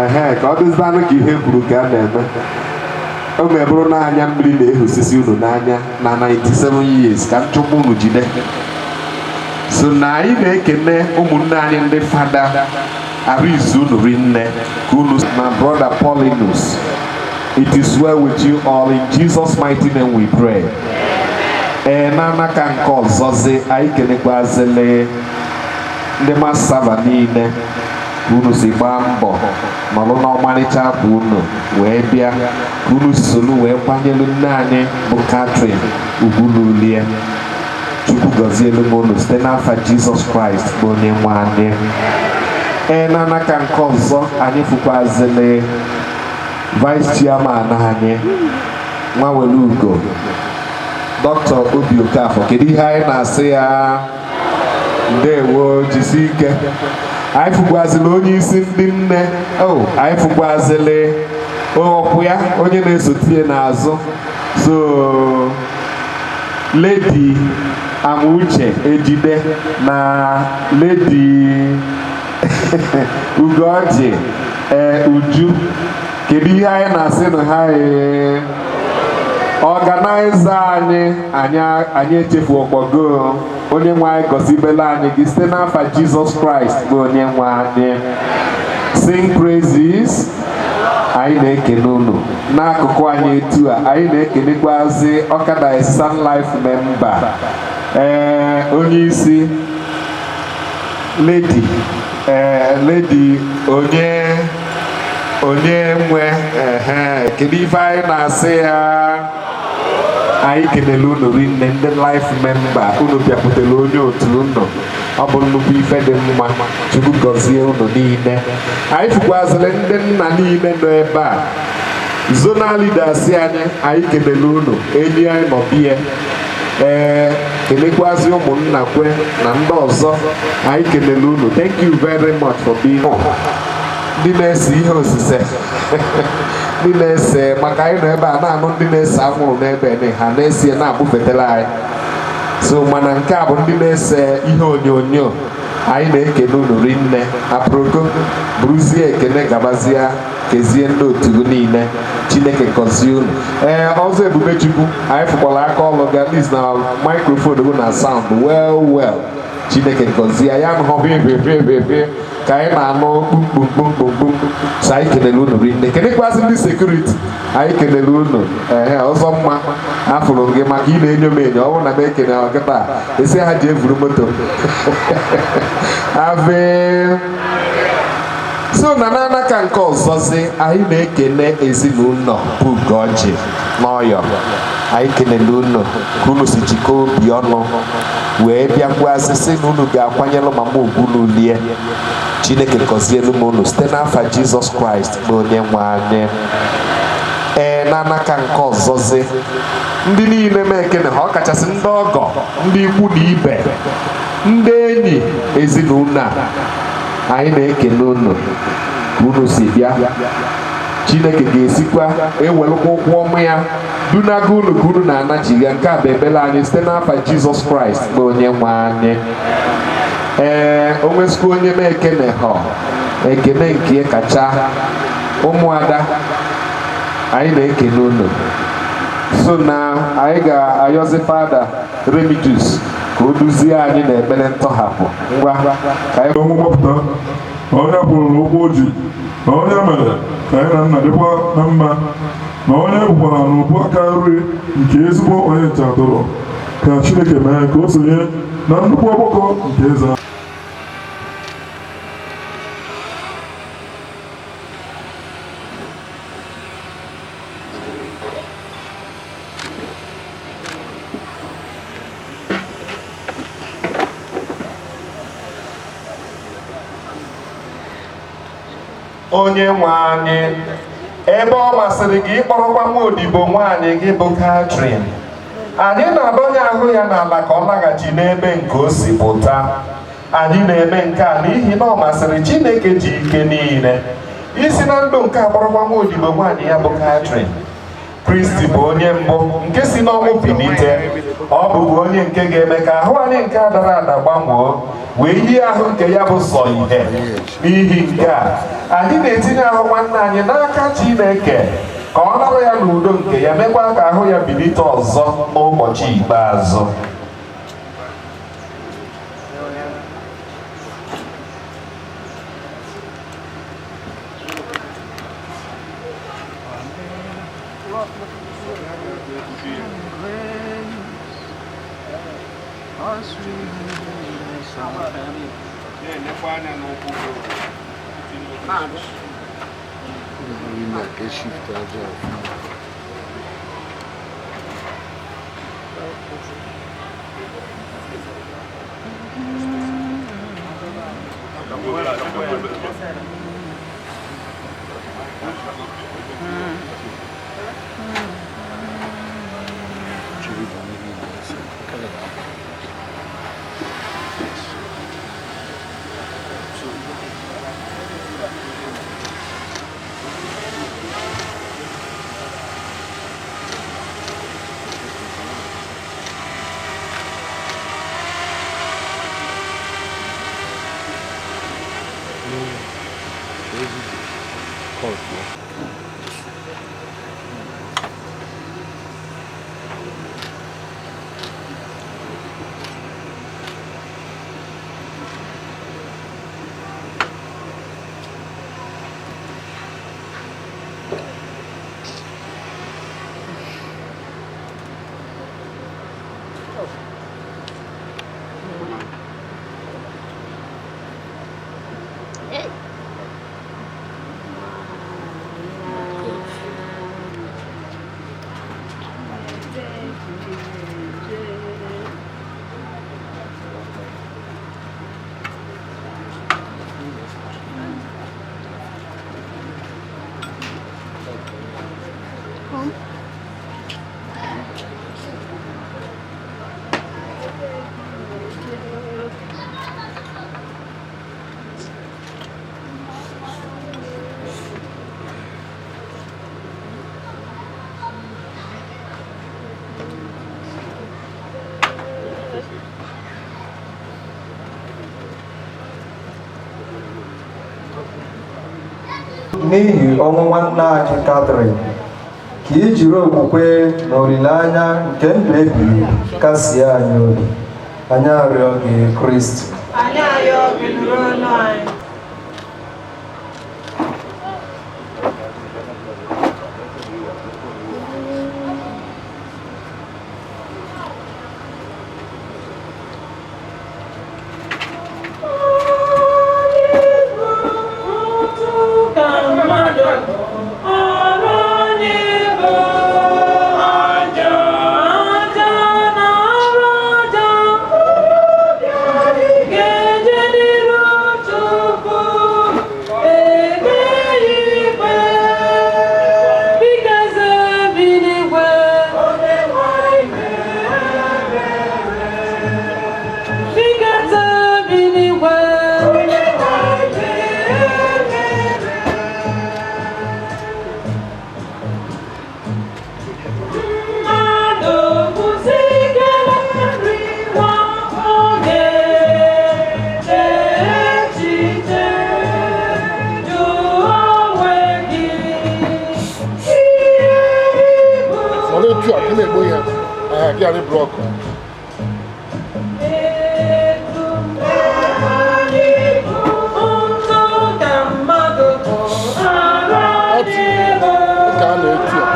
ehe, ka ọ dịzianụ ka ihe kwuru ka a na-eme o mebụrụ n'anya mmiri na-ehosisi unu n'anya na 97 years ka nchụkwa unu jide. So na anyị na-ekene ụmụnne anyị ndị fada, arizu unu rinne ka unu na Brother Paulinus. It is well with you all. In Jesus' mighty name we pray. Ee, n'anaka nke ọzọzi, anyị kenekwazịlị ndị masava niile ka unu si gbaa mbọ nọrọ n'ọmarịcha akwa unu wee bịa, ka unu solu wee kwanyelu nne anyị bụ Catherine ugwululie. Chukwu gọzielu m unu site n'afa Jizọs Kraịst bụ onye nwe anyị. Ee, n'anaka nke ọzọ, anyị fụkwazịlị vice chairman anyị, Nwawelugo, Dr. Obi Okafọ. Kedu ihe anyị na-asị ya? Ndewo, jisi ike. Anyị fụkwazịlị onye isi ndị nne o, anyị fụkwazịlị ọkwụ ya, onye na-esote n'azụ, so Lady Amuche Ejide na Lady Ugoji, ee, Uju. Kedu ihe anyị na-asị na ha? Ee, organizer anyị, anyị echefu ọkpọgo. Onye nwe anyị gọzibela anyị gị site n'afa Jizọs Kraịst bụ onye nwe anyị. Sing praises. Anyị na-ekene unu n'akụkụ anyị etu a. Anyị na-ekenekwazi Ọka Diocesan Life member, ee, onye isi lady, ee, Lady onye nwe. Ehe, kedu ife anyị na-asị ya? Anyị kelele unu rinne, ndị life member. Unu bịakwutere onye otu unu, ọ bụ nnukwu ife dị mma. Chukwu gọzie unu niile. Anyị fụkwazịrị ndị nna niile nọ ebe a, zonal leaders anyị. Anyị kelele unu, enyi anyị nọ bie. Ee, kelekwazị ụmụnna kwe na ndị ọzọ. Anyị kelele unu. Thank you very much for being ndị na-ese ihe osise, ndị na-ese, maka anyị nọ ebe a na-anụ ndị na-ese anwụrụ n'ebe ni ha na-esi na-abụfetara anyị. So mana nke a bụ ndị na-ese ihe onyonyo. Anyị na-ekene unu rinne. Aproko bụrụzie ekene, gabazie, kezie ndị otu gị niile. Chineke gọzie unu. Ee, ọzọ ebube Chukwu, anyị fụkwara aka ọlụ gị, at least na microphone gị na sound well well. Chineke gọzie ya. Nụọ bịbịbịbịbị ka anyị na-anụ kpumkpumkpumkpum. So anyị kelere unu rinne. Kenekwazị ndị security, anyị kelere unu. Ehe, ọzọ mma, afụrụ m gị maka ị na-enyo m enyo. Ọ bụrụ na m ekene ọ kịta, esi ha ji evuru moto ave. So na n'anaka nke ọzọzi, anyị na-ekene ezinụlọ bụ Ugoji n'Ọyọ. Anyị kelele unu ka unu si jikọọ obi ọnụ wee bịakwuazị sị na unu ga-akwanyelụ mama ugwu n'ulie. Chineke gọzielu m unu site n'afa Jizọs Kraịst bụ onye nwe anyị. Ee, n'anaka nke ọzọzi, ndị niile m ekene ha, ọkachasị ndị ọgọ, ndị ikwu na ibe, ndị enyi ezinụlọ a. Anyị na-ekene unu ka unu si bịa. Chineke ga-esikwa ewelụkwa ụkwụ ọmụ ya dunaga unu ka unu na-anachiga. Nke a bụ ekpere anyị site n'afa Jizọs Kraịst bụ onye nwe anyị. Ee, o nwezikwa onye m ekene họ ekene nke kacha ụmụada, anyị na-ekene unu. So na anyị ga-ayọzi Fada Remigius ka o duzie anyị n'ekpere ntọhapụ. Ngwa, ka anyị Ọnwụ gbapụta na onye kwụrụ ụgwọ o ji, na onye mere ka anyị na nna dịkwa na mma, na onye bụkwara n'ubu aka nri nke ezigbo onye nche atụrụ, ka Chineke mee ka o sonye na nnukwu ọgbakọ nke eze ahụ. Onye nwe anyị, ebe ọ masịrị gị ịkpọrọkwa nwa odibo nwaanyị gị bụ Catherine, anyị na-adọnye ahụ ya n'ala ka ọ laghachi n'ebe nke o si pụta. Anyị na-eme nke a n'ihi na ọ masịrị Chineke ji ike niile isi na ndụ nke a kpọrọkwa nwa odibo nwaanyị ya bụ Catherine. Kristi bụ onye mbụ nke si n'ọnwụ bilite. Ọ bụbu onye nke ga-eme ka ahụ anyị nke a dara ada gbanwoo wee yie ahụ nke ya bụ sọ ihe. N'ihi nke a, anyị na-etinye ahụ nwanne anyị n'aka Chineke ka ọ nara ya n'udo nke ya, mekwa ka ahụ ya bilite ọzọ n'ụbọchị ikpeazụ. N'ihi ọnwụ nwanne anyị Catherine, ka i jiri okwukwe na olileanya nke ndụ ebighị ebi kasie anyị obi. Anyị arịọ gị, Kristi. Anyị arịọ gị, nụrụ olu anyị. Ka mmadụ ọrụ anyị bụ aja, aja na arụ aja, ga-eje n'iru Chukwu. Gị anyị blọkụ. Ka a na-eti ya.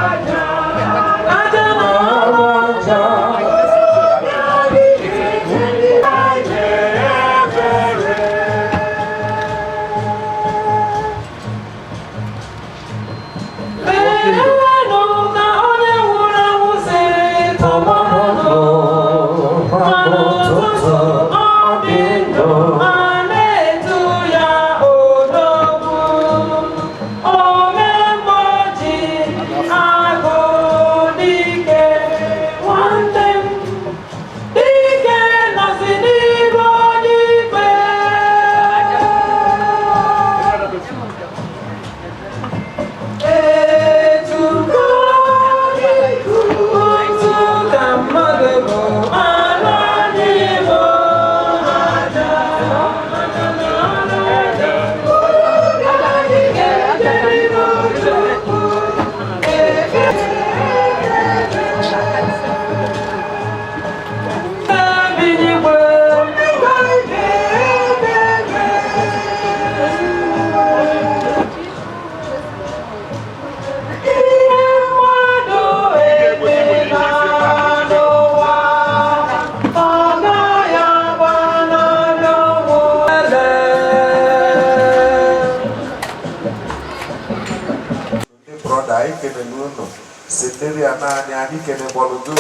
Brọda, anyị kelele unu setere ya naanị anyị kelekwalụ go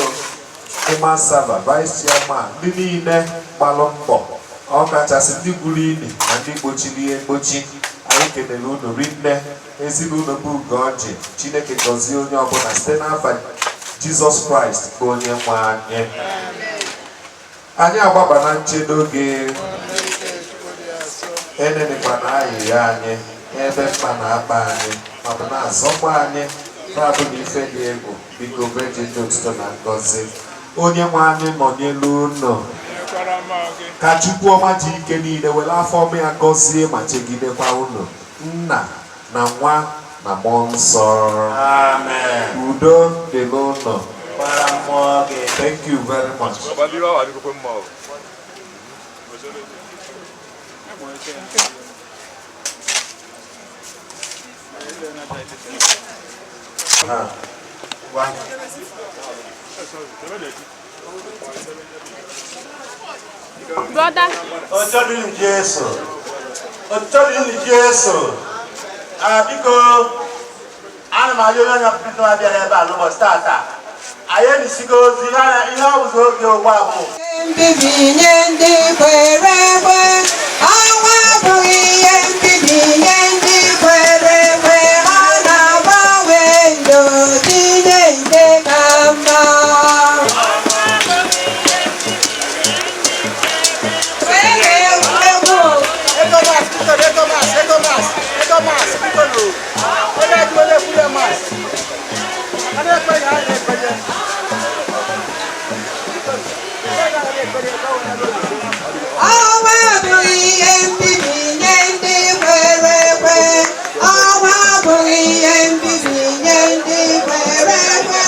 ịma sava vice chairman, ndị niile gbalụ mbọ, ọ kachasị ndị gwuru ili na ndị gbochiri ihe mgbochi. Anyị kelele unu rinne. Ezinụlọ bụ Ugoji, Chineke gọzie onye ọbụla site n'afa Jizọs Kraịst bụ onye nwe anyị. Anyị agbaba na nchedo gị, enenekwa na ayịya anyị ebe mkpa na-akpa anyị maọbụ na-azọkwa anyị na-abụ na ife dị egwu. Biko, Virgin dị otuto na ngọzi, onye nwe anyị nọnyelu unu. Ka Chukwu ọma ji ike niile were afọ ọma ya gọzie ma chegidekwa unu, Nna na Nwa na Mmụọ Nsọ. Amen. Udo dị n'ụlọ. Gbara mmụọ gị. Thank you very much. Ha. Ngwa. Brother. Otuto dịrị Jesu. Otuto dịrị Jesu. Ah, biko, ana m arịọ onye ọbụla abịara ebe a n'ụbọchị tata. Anyị elisigo ozi ihe ọ bụzi oge ugbu a bụ Mbibi nye ndị kwere ekwe, ọnwa abụghị ihe mbibi nye ndị kwere ekwe, ọ na-agbanwe ndụ tinye nke ka mma. Ego mas, biko, ego mas, ego mas, ego mas, biko nụ. Onye ajụ onye kwuru ya mas. A na-ekwenye, a na-ekwenye. Ọnwa abụghị ihe mbibi nye ndị kwere ekwe, ọnwa abụghị ihe mbibi nye ndị kwere ekwe,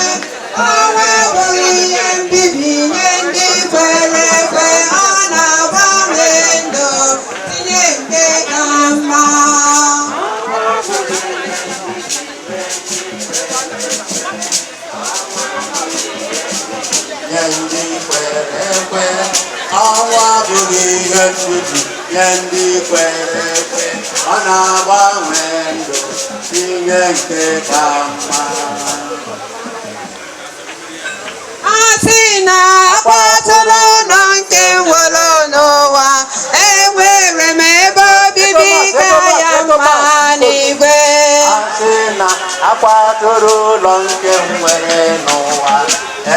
ọnwa abụghị ihe mbibi nye ndị kwere ekwe, ọ na-agbanwe ndụ tinye nke ka mma. Nye ndị kwere ekwe, ọnwụ abụghị ihe mbibi nye ndị kwere ekwe, ọ na-agbanwe ndụ tinye nke ka mma. A sị na akpọtụrụ ụlọ nke nwere n'ụwa, enwere m ebe obibi ka ya mma n'igwe. A sị na akwatụrụ ụlọ nke m nwere n'ụwa,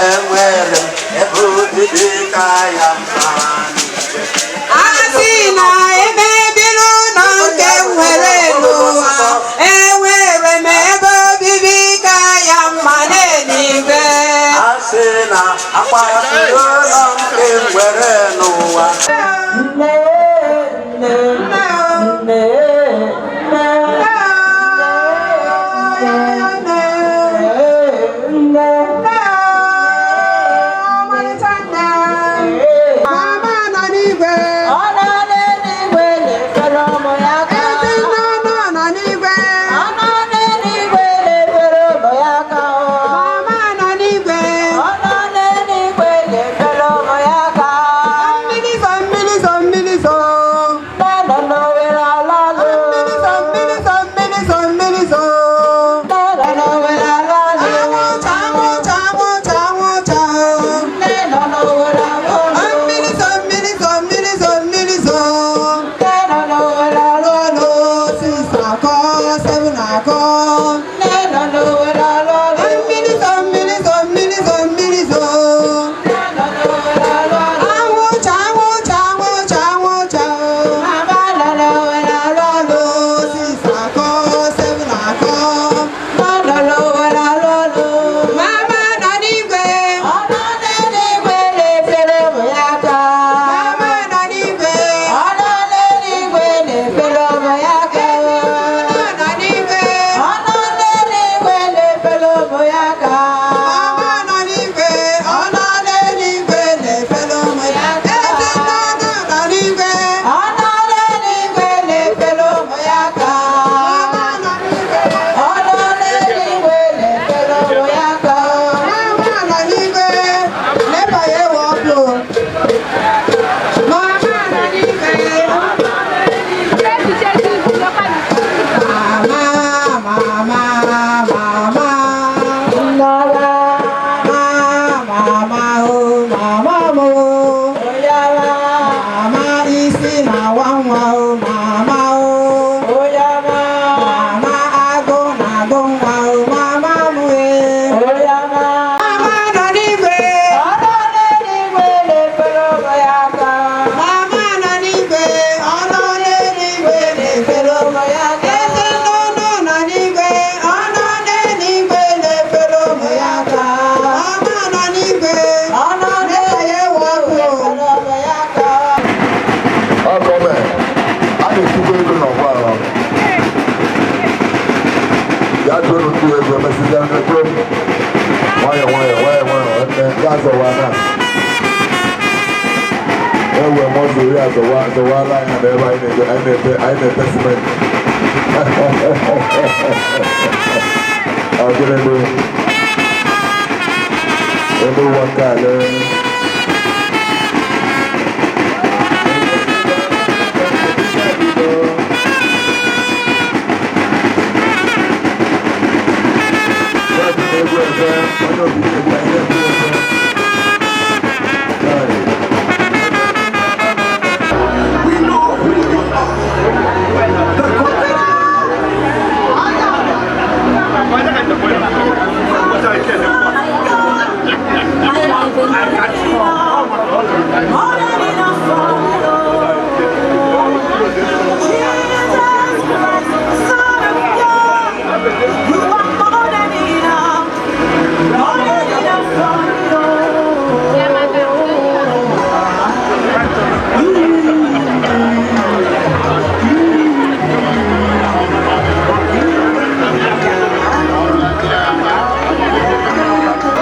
enwere m ebe obibi ka ya mma n'igwe. A sị na emebiri ụlọ nke m nwere n'ụwa, enwere m ebe obibi ka ya mma n'eluigwe. A sị na akwatụrụ ụlọ nke m nwere n'ụwa. Nne, nne, nne, nne, nne, nne, nne. Akọ. Nne nọ n'Owere alụ ọlụ. Mmiri zo, mmiri zo, mmiri zo, mmiri zo. Nne nọ n'Owere alụ ọlụ. Anwụcha, anwụcha, anwụcha, anwụcha o. Mama nọ n'Owere alụ ọlụ. 6 akọ, 7 akọ. Nọ nọ n'Owere alụ ọlụ. Mama nọ n'igwe. Ọ nọ n'eluigwe na-efere ụmụ ya aka. Mama nọ n'igwe. Ọ nọ n'eluigwe na-efere ụmụ ya aka. Ọ nọ n'igwe. Ọ nọ n'eluigwe na-efere ụmụ ya aka. Mama nọ n'igwe. Ọ nọ n'eluigwe na-efere ụmụ ya aka. Ezinụlọ nọ n'igwe. Ọ nọ n'eluigwe na-efere ụmụ ya aka. Mama nọ n'igwe. Ọ nọ n'eluigwe na-efere ụmụ ya aka. Mama nọ n'igwe. Nepa ya ewe ọkụ. Mama nọ n'igwe. Mama, mama, mama. Nnọla. Mama, oh, mama mo. Oyala. Mama isi na-awa nwa o, mama o. Oyama. Mama agụ na-agụ nwa o, mama mụ e. Oyama. Mama nọ n'igwe. Ọ nọ n'eluigwe na-efere ụmụ ya aka. Mama nọ n'igwe. Ọ nọ n'eluigwe na-efere ụmụ ya aka. Eze nnụnụ nọ n'igwe. Ọ nọ n'eluigwe na-efere ụmụ ya aka. Mama nọ n'igwe. Ọ nọ n'eluigwe na-efere ụmụ ya aka. Ọ gọọmenti a na-etukwa ego n'ọgba aghara ya jụọ n'otu ego emesịa ego nwayọ nwayọ nwayọ nwayọ nne ya zọwa na ewe mọzụ ya zọwa zọwala anyị na ebe anyị na-ete anyị na-ete anyị na-ete simenti ọ gịnị dị ebe ụwa nke a lee. We know who you are. The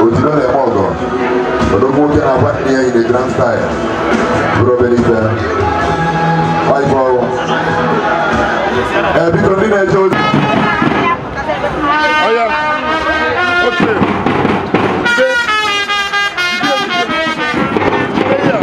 Ojiro na-eme ọgọ odogwu nwoke na-agwa nne ya in a grand style bụrụ obere ife ọife ọrụ ee biko ndị na-eje ozi. Oya. Okay. Jide. Jide, jide. Jide ya.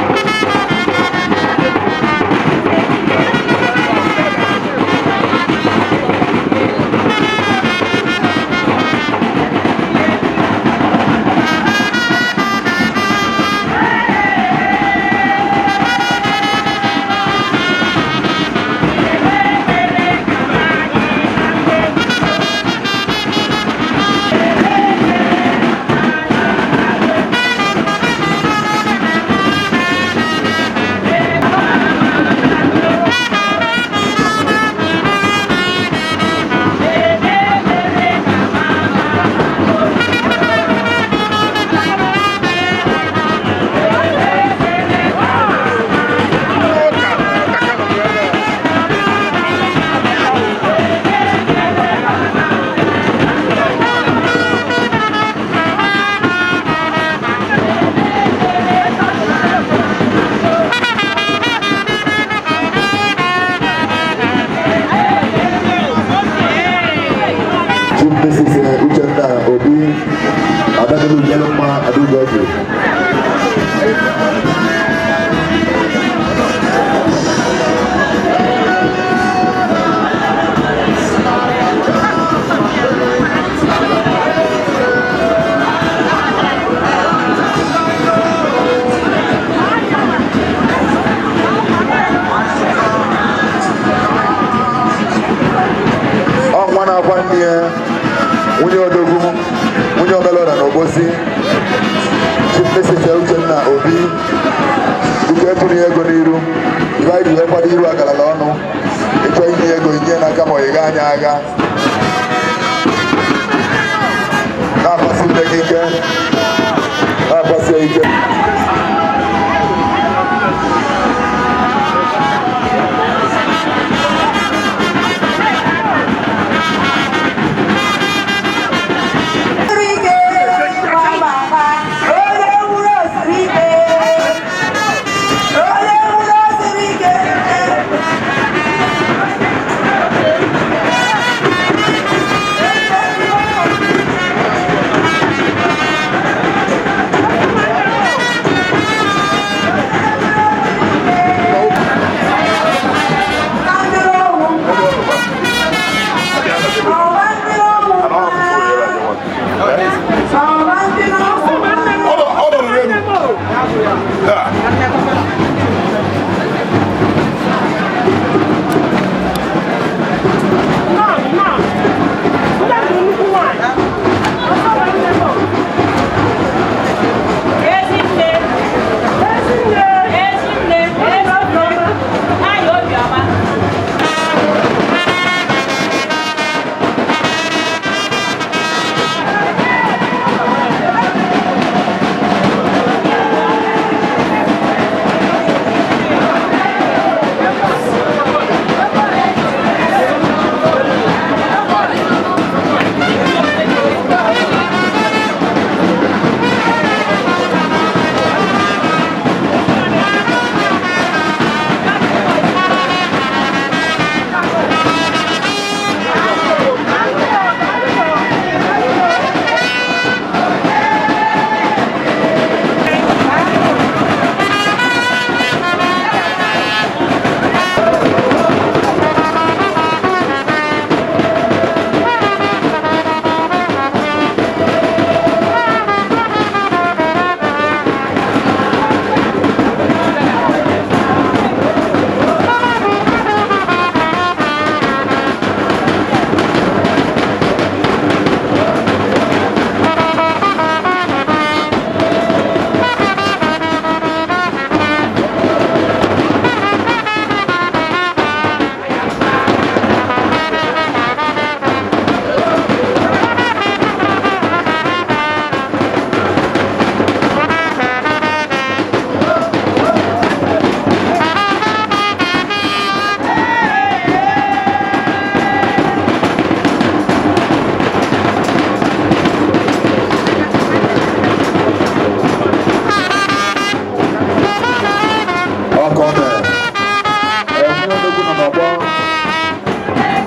Chief Mrs. Uchenna Obi Adadolu Jeloma Adugoji. Ọ nwa na-akwa nne ya. Nwunye odogwu, nwunye omelora na Obosi, Chief Mrs. Uchenna Obi, biko etụrụ ya ego n'iru. Ibe anyị ji wee kwado iru agalala ọnụ. Ịchọ inye ego inye n'aka ma ọ gha anya agha. Na-akwasị nne gị ike. Na-akwasị ya ike.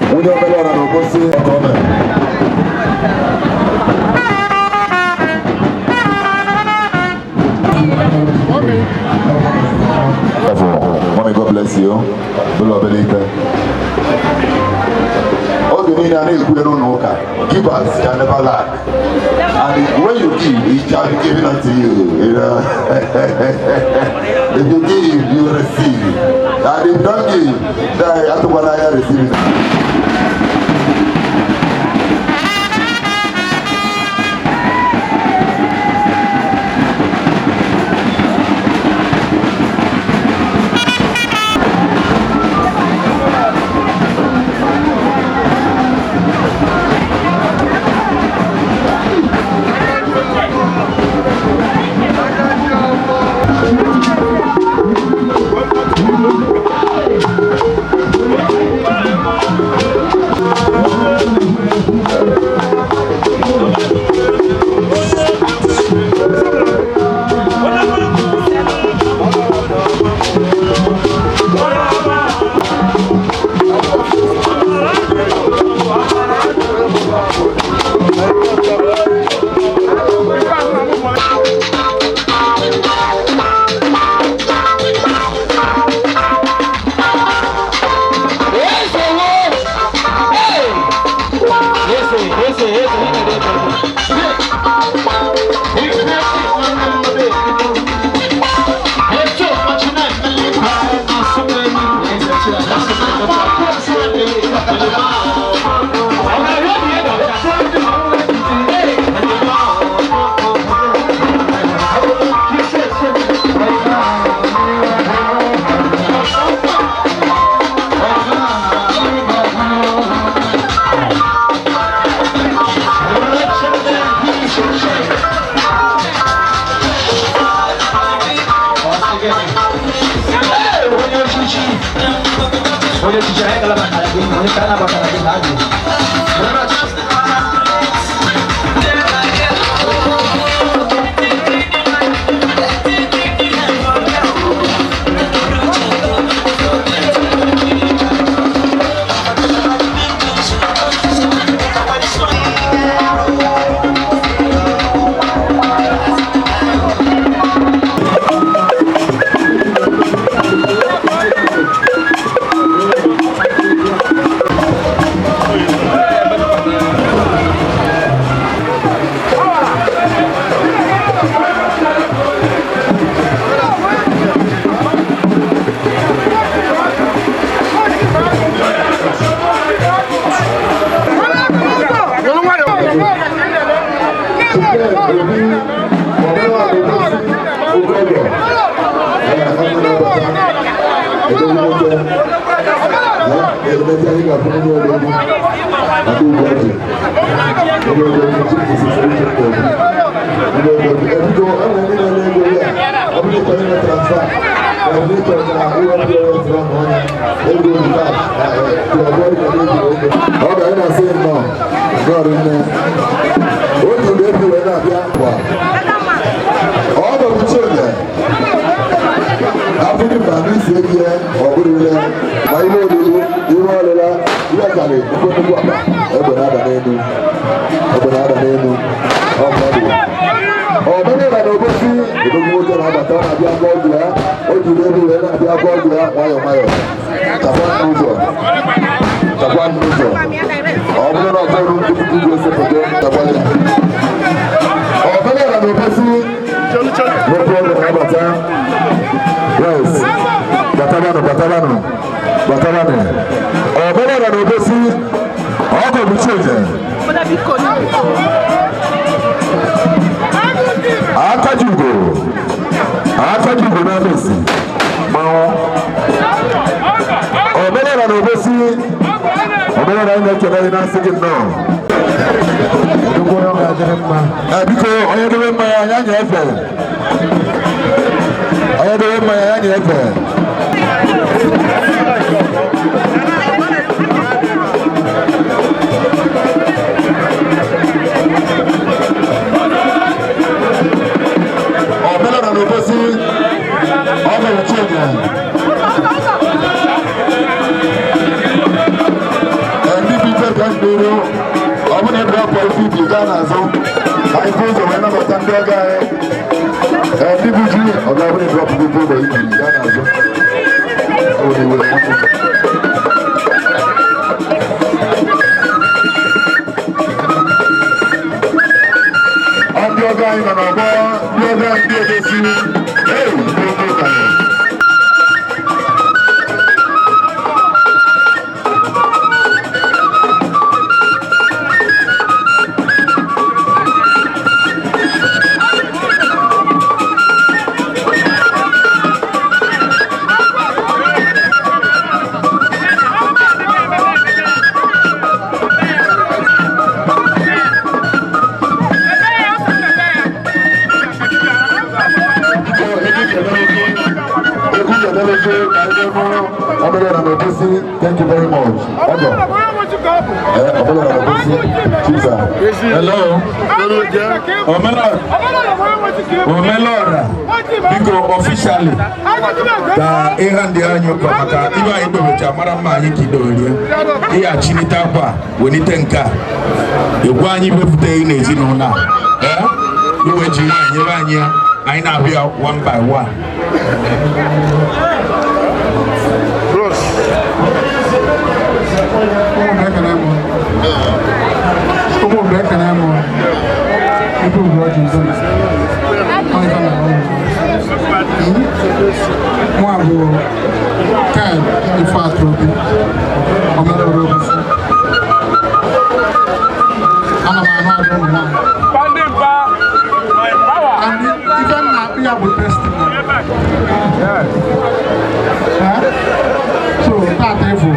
Nwunye omelora na Obosi, ọkọ mere. Mommy, God bless you. Ụlọ obere ife. Oge niile a na-ekwu n'ụlọ ụka, givers shall never lack. And when you give, it shall be given unto you. You know? If you give, you will receive. And if you don't give, then atụkwana anya receive it. Onye ka a nabatara gị na adị. Ọ ga na-asị nnọọ gọrọ nne otu mgbe ebi wee na-abịa kwa ọ bụ Chineke afụrụ ma n'isi egi ya ọ bụrụ ile ma ihe oriri ihe ọlụla ihe karị nnukwu akpa egbe na-ada n'elu egbe na-ada n'elu ọ mmadụ ọ bụrụ na n'obosi odogwu nwoke na-abata ọ na-abịa aka ọgwụ ya o jiri ebe wee na-abịa aka ọgwụ ya nwayọọ nwayọọ chakwa n'ụzọ chakwa n'ụzọ ọ bụrụ na ọ bụrụ nkụzi igwe foto chakwa ya ọ bụrụ na n'obosi nwoke ọgwụ na-abata. Yes. Batabanụ, batabanụ, batabanụ. Ọ bụrụ na n'obosi ọkụ bụ Chineke. Akajugo, akajugo n'abesi, mmanwụ. Ọ bụrụ na n'obosi, ọ bụrụ na anyị na-ekele gị na-asị gị nnọọ. Biko, onye dobe mmanya ya nye efe. Onye dobe mmanya ya nye efe. Ọ bụrụ na n'obosi, ọ bụrụ Chineke. Ndị bi ife ka n'iru, ọ bụrụ na ebe ọkpọ ife ibi gaa n'azụ, anyị bụ ụzọ wee nabata ndị ọgọ anyị. Ndị bụ ji, ọ ga-abụ na ebe ọkpọ ife ụlọ ibi gaa n'azụ. Ọ bụ iwe nwanne. Ndị ọgọ anyị nọ n'ọgbọ, ndị ọgọ anyị ndị obosi, ee, ndị oke ụka. Thank you very much. Ọgọ. Ọbụla na Obosi, Chiza. Hello. Omelora. Omelora. Biko officially ka ịha ndị anyị ụka maka ibe anyị dobecha mara mma anyị ka idoberie ịghachinite akwa welite nke a egwu anyị wepụtaghị n'ezinụlọ a ee iwe ji nwaanyị nyere anyị ya anyị na-ahụ ya one by one. Ụmụ mgbe ekene m ebe ugwu ọjị nzo na ọjọ na nwa bụ Ken Ifeatụ Obi Omelora Obosi. Ana m anụ ada ụmụ nwaanyị. And ife m na-akpụ ya bụ testimony. So tata ịfụ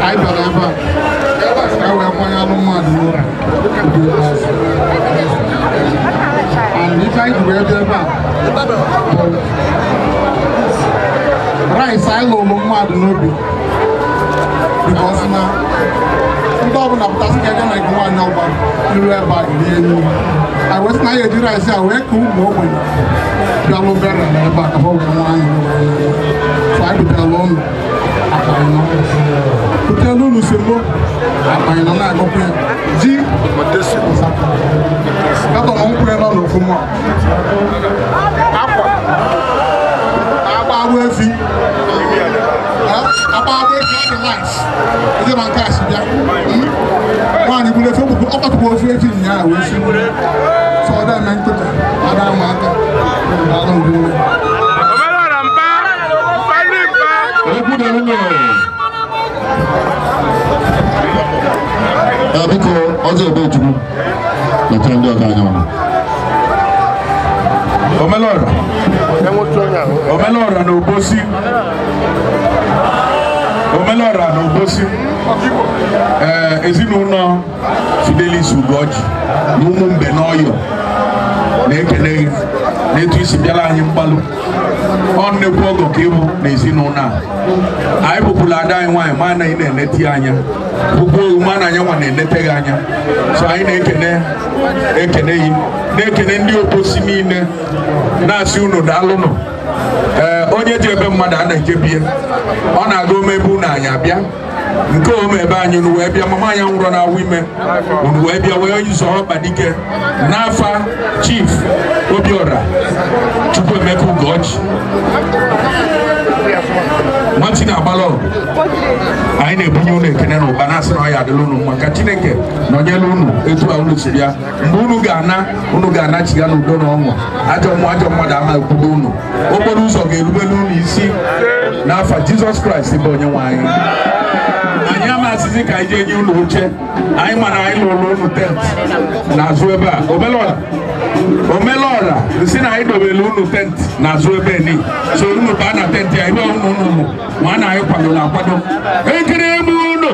anyị bịara ebe a ka wee kwanye alụ mmadụ n'ụra obi ikpeazụ. And ife anyị ji wee bịa ebe a bụ rice anyị lụrụ mmadụ n'obi onye ọgba iru ebe a rie nri. Anyị wee sị na anyị eji rice a wee ka ụmụ ogbenye bịalụ bere na ebe a ka ha wee nwa anyị wee. So anyị butere ụnụ akpa ịnọ, butere ụnụ semo akpa ịnọ, na-agụkwa ya ji carton nkwụ ya nọ n'ofu mọ akwa agba agbụ efi, agba agbụ efi. Ọ dị life ndị ma nke a si bịa. Nwaanyị buru efi ọ kpatụkwa ofu efi nyaa wee si so ọ da eme nkụta ada ama aka daalụ ndị nne. Okwu dịrị unu. Ee, biko, ọzọ ebe Chukwu letara ndị ọga anya ọnụ. Omelora. Omelora na Obosi. Omelora na Obosi. Ee, ezinụlọ Fidelis Ugoji na ụmụ mbe n'Ọyọ na-ekele gị n'etu isi bịara anyị mgbalụ. Ọ nnekwu ọgọ ka ịbụ na ezinụlọ a. Anyị bụkwula ada anyị nwaanyị, ma na ị na-enete ya anya, bụkwa ohu, ma na anya nwa na-enete gị anya. So anyị na-ekene ekene gị, na-ekene ndị Obosi niile, na-asị unu daalụnụ. Ee, onye ji ebe mmadụ a na-ejebie, ọ na-aga omebe unu, anyị abịa nke ome ebe anyị, unu wee bịa. Mama anyị nwụrụ na-awụ ime, unu wee bịa wee zọọ Ọkpadike n'afa Chief Obiora Chukwuemeka Ugochi Martin Agbala. Anyị na-ebunye unu ekene na ụba, na-asị na ọ ya adịla unu mma, ka Chineke nọnyere unu etu a unu si bịa. Mgbe unu ga-ana, unu ga-anachiga n'udo na ọṅụ. Ajọ mmụọ, ajọ mmadụ ama ekwudo unu. Okporo ụzọ ga-erubelu unu isi n'afa Jizọs Kraịst bụ onye nwe anyị. Anyị amasịzi ka anyị jee nye unu oche anyị, mana anyị lụrụ unu tent n'azụ ebe a. Omelọra, Omelọra, nsị na anyị dobere unu tent n'azụ ebe ni, so unu baa na tent ya ebe unu unu mụ ma na anyị kwadoro akwado. Ekiri m unu.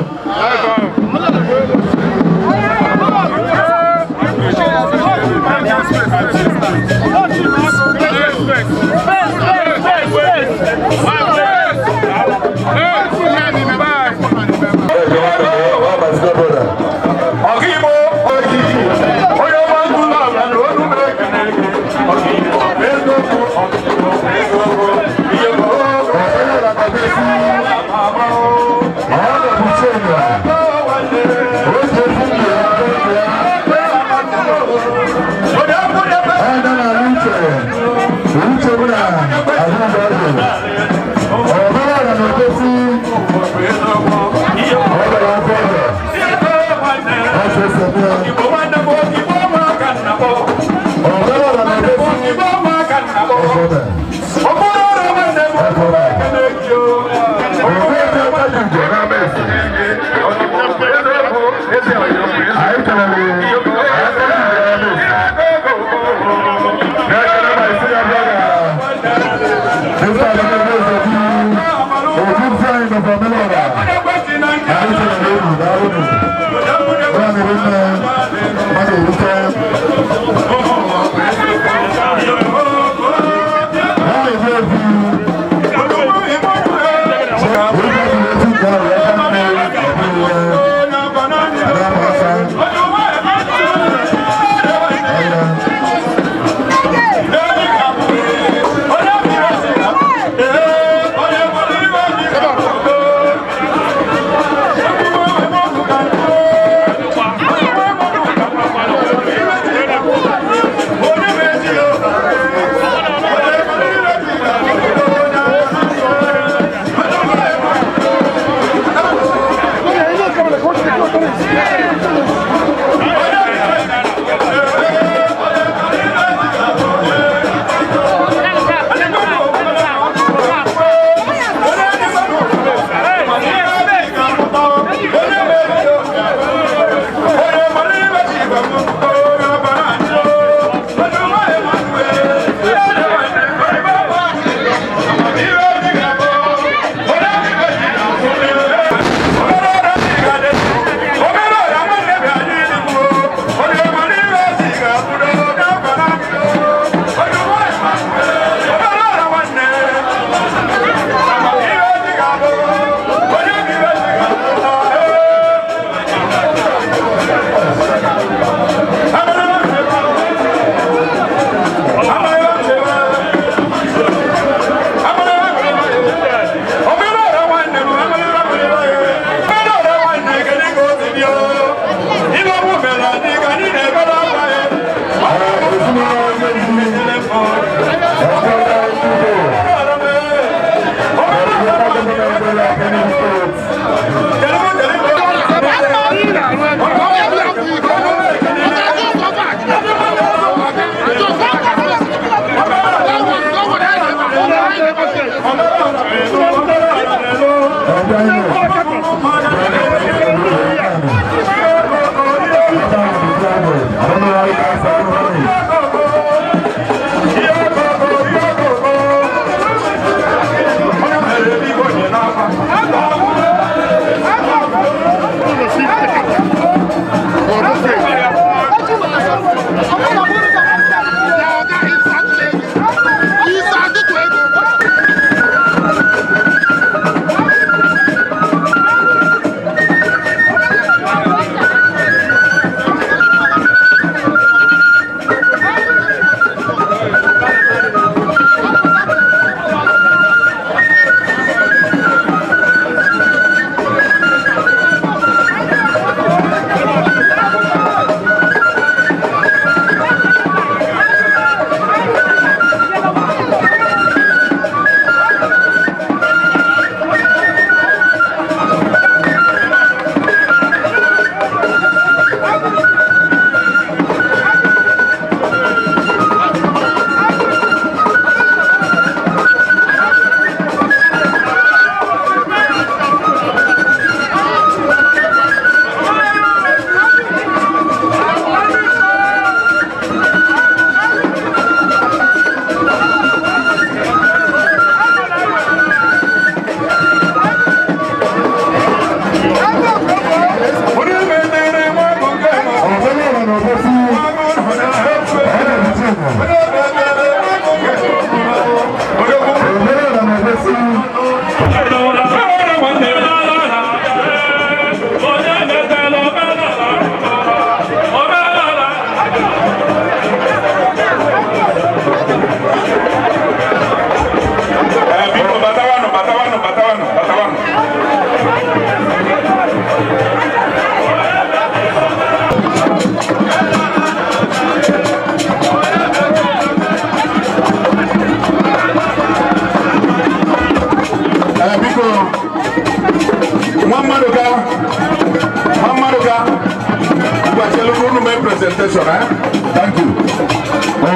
Biko batawanụ, batawanụ, batawanụ, batawanụ. Ee, biko nwa mmadụ ga, nwa mmadụ ga ngwachelu unu mee presentation, eh? Thank you.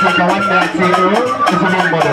na-eti ka nwanne ya tie ezigbo mmadụ.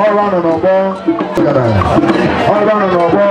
Ọrụ anọ n'ọgbọ ọrụ anọ n'ọgbọ.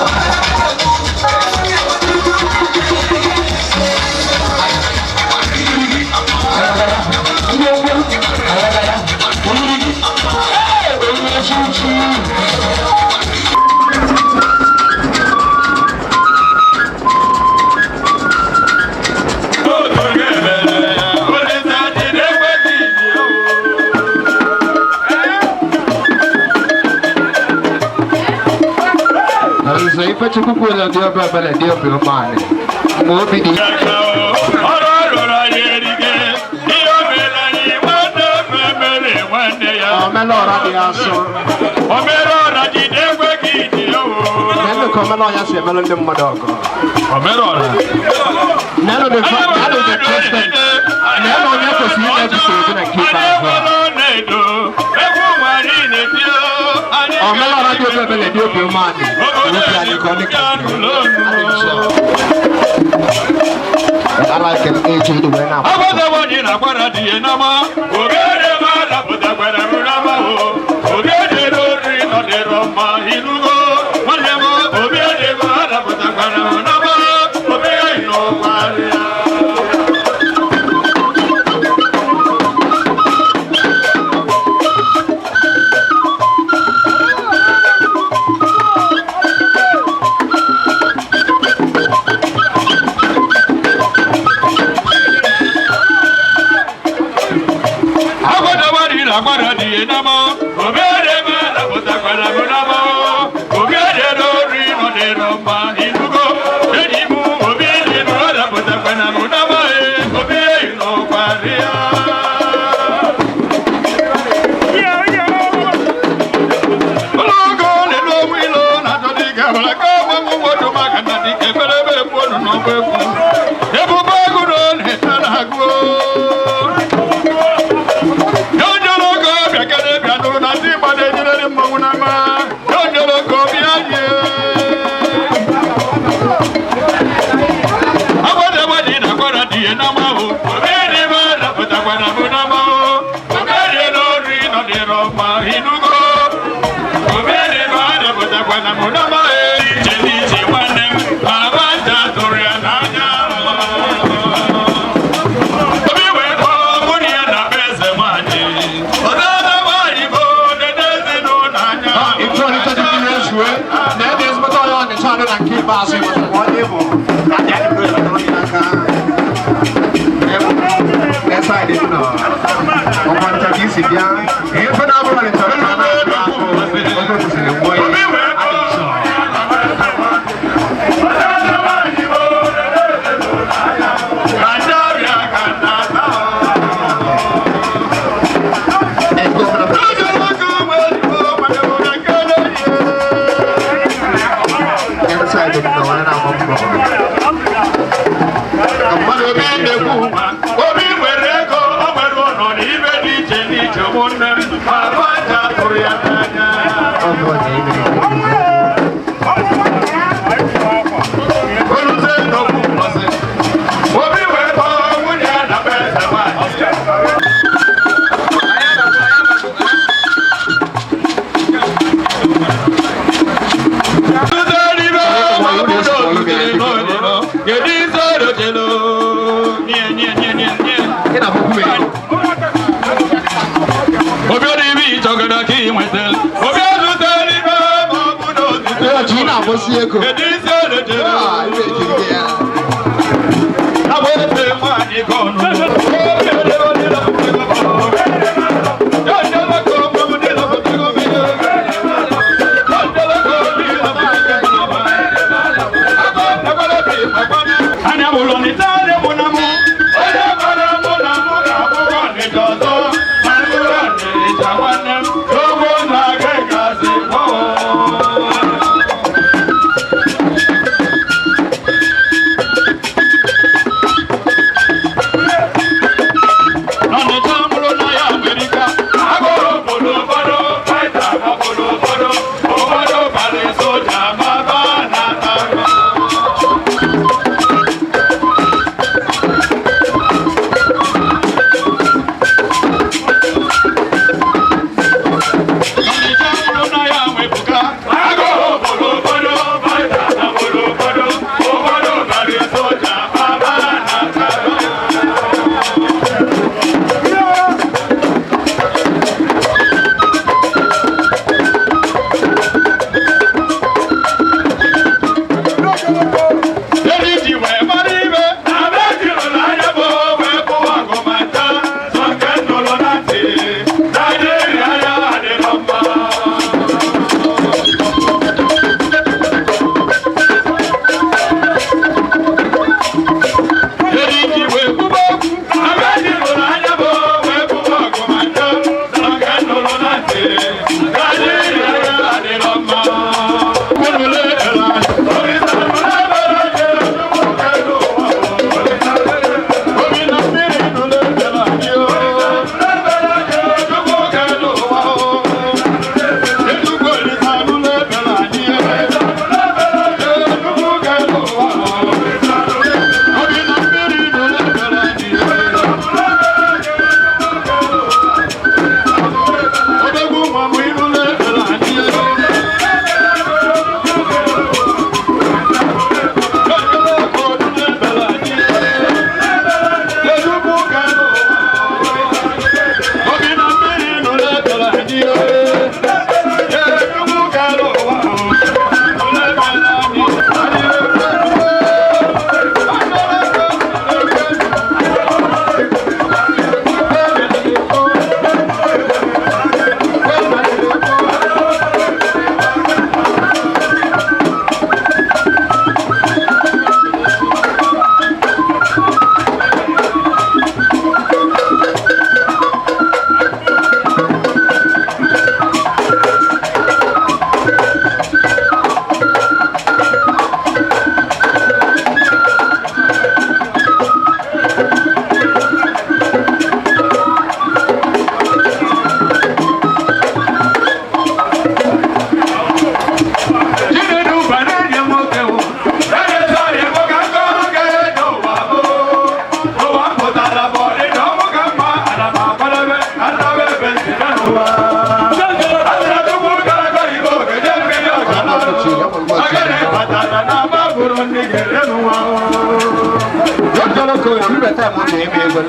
Thank you. Chukwu kwuru dị obi ebere dị obi umeala mgbe obi dị. Omelora dị asọ. Omelora jide egwe gị ji o. Nenu ka Omelora si emelụ ndị mmadụ ọgụ. Omelora. Nenu the nenu the president. Nenu onye kwesịrị ịna-ebuso ozi na nke ikpeazụ a. Omelora dị obi ebere dị obi umeala. Obi anyị ka ọ dị ka I like him age the way now.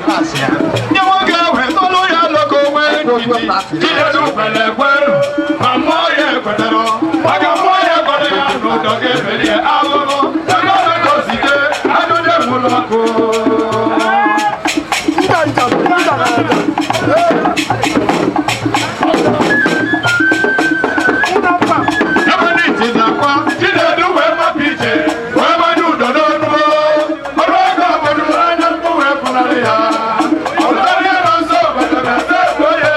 mma. Nye nwoke wetọlụ ya loko nwee ndidi Chinedu kwere ekwe ma mmụọ ya ekwetara maka mmụọ ya ekwere ya n'ụdọ ga-ebeli ya ahụhụ ebe ọ na-ozite anụde nwụrụ ọkụ. Chinedu wee mapụ iche wee manye ụdọ n'ọnụ ọrụ ego obodo anya mkpụ wee pụnarị ya ọtara ya na nso obodo na sekwu onye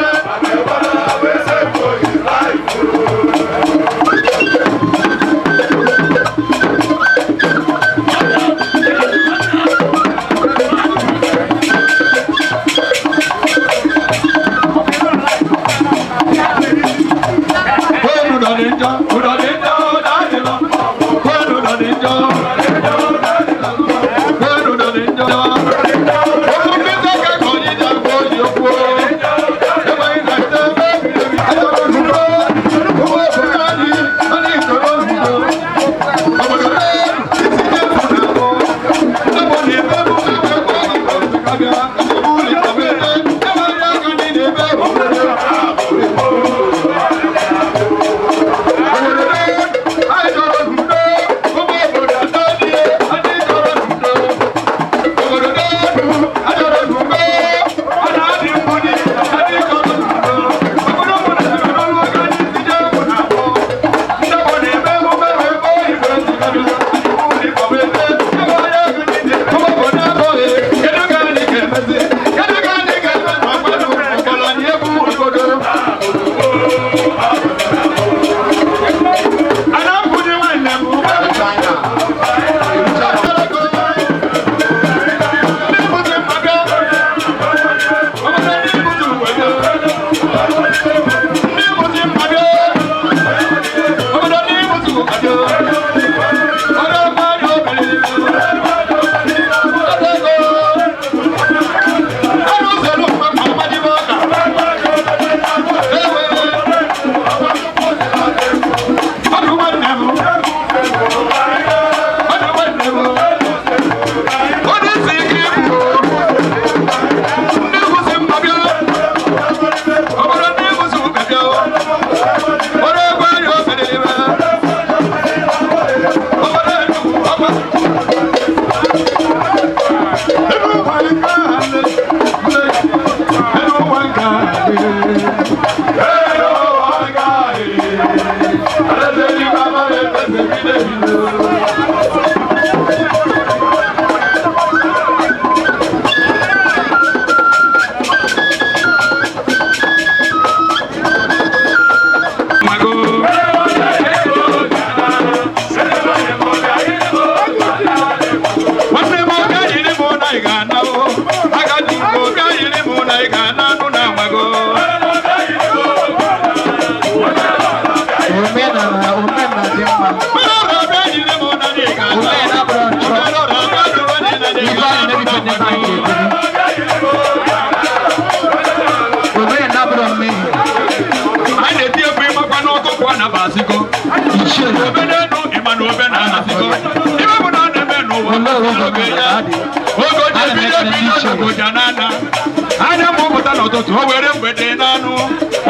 Anya m pụta n'ụtụtụ o were mgbede n'anụ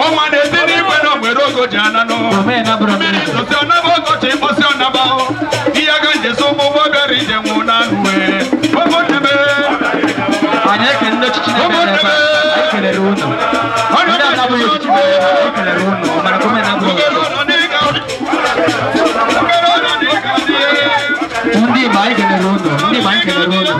ọnwa na-esi n'igwe na nwere ogoji ananụ mmiri zosi ọnaba ọkọchị mkpọsi ọnaba ihe aga njesi ụmụ ụgbọ bịara ije nwụ n'anụ wee ụmụnnebe anyị ekele echichi na-eme ebe a anyị kelere unu ndị anabụghị echichi mere ebe a anyị kelere unu ọmara gọọmenti abụghị ndị Igbo anyị kelere unu ndị Igbo anyị kelere unu.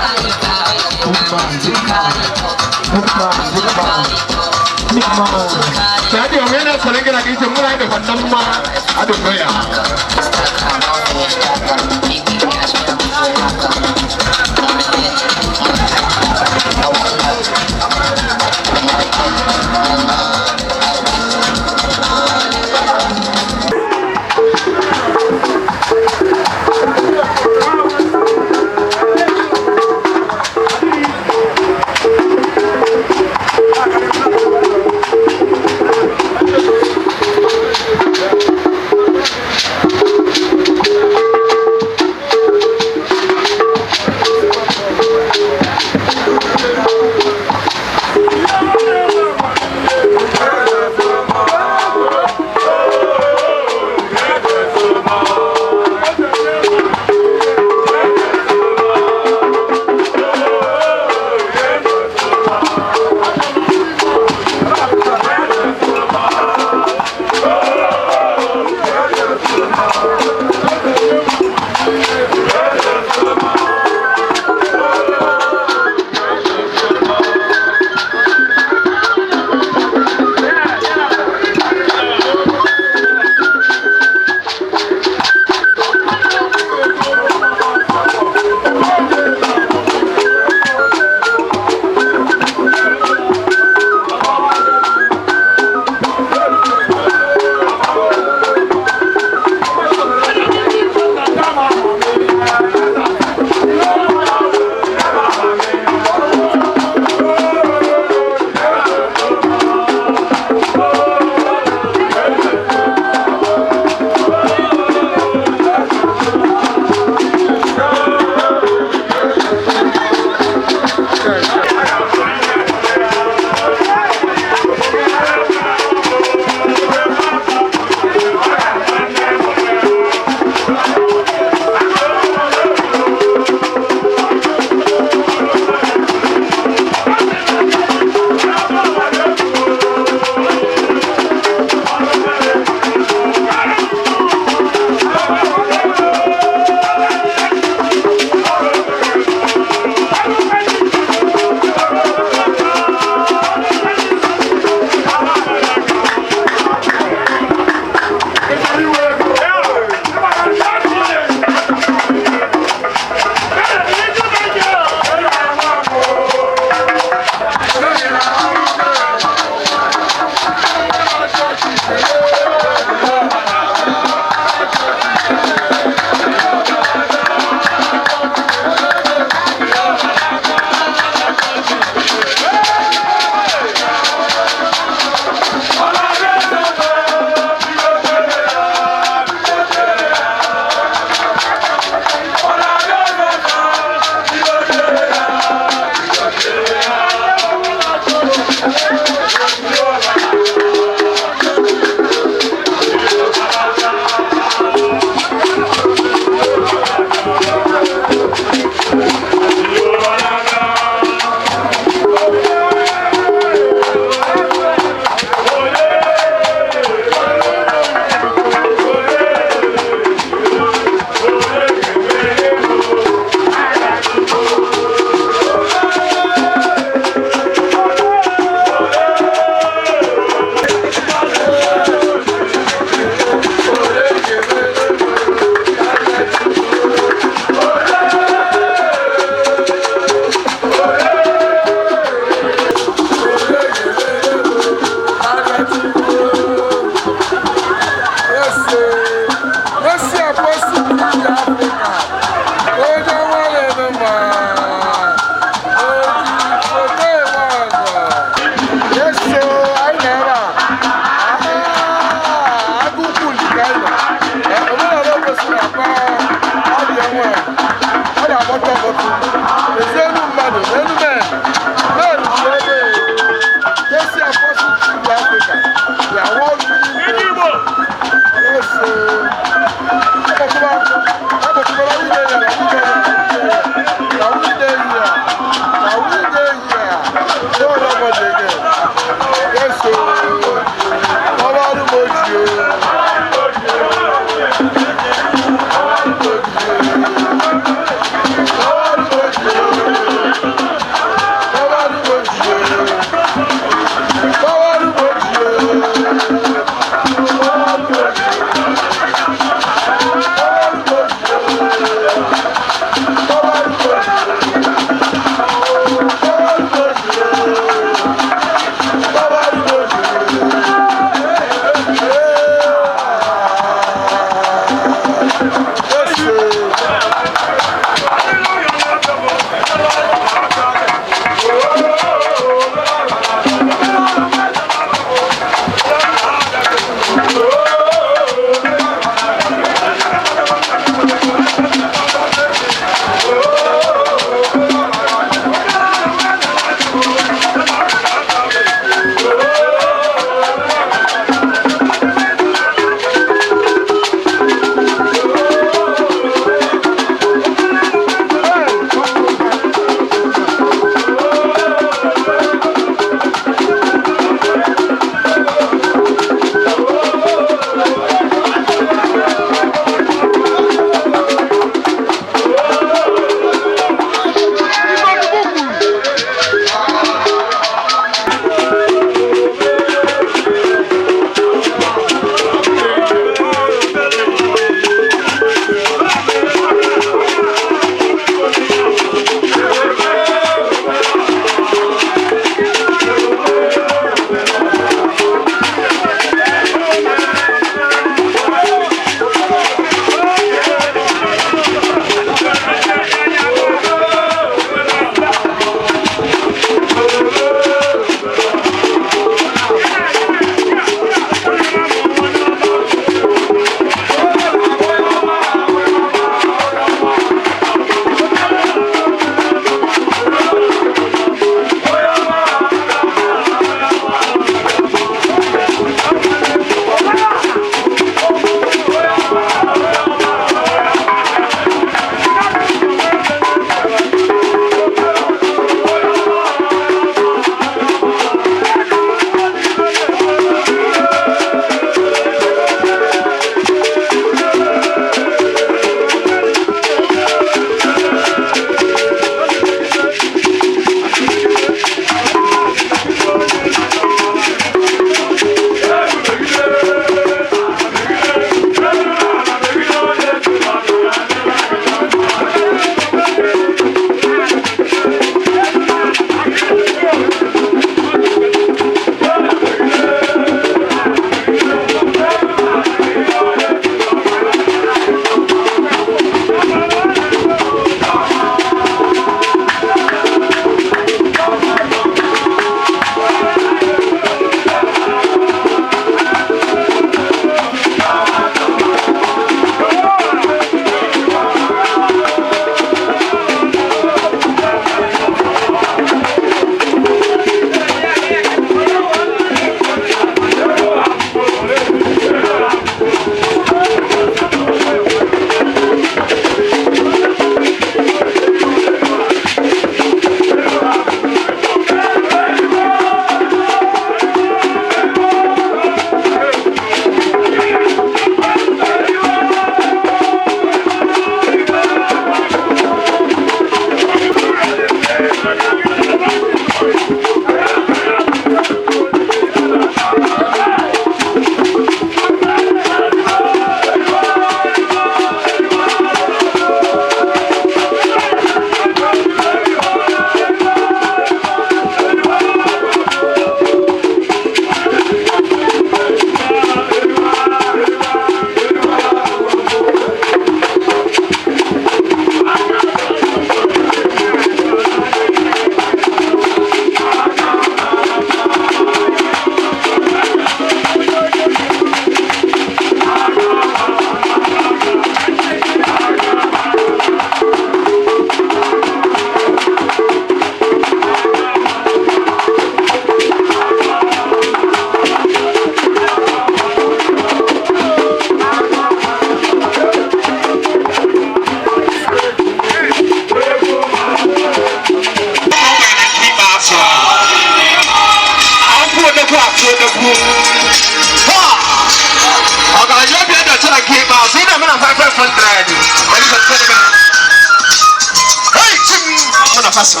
Faso.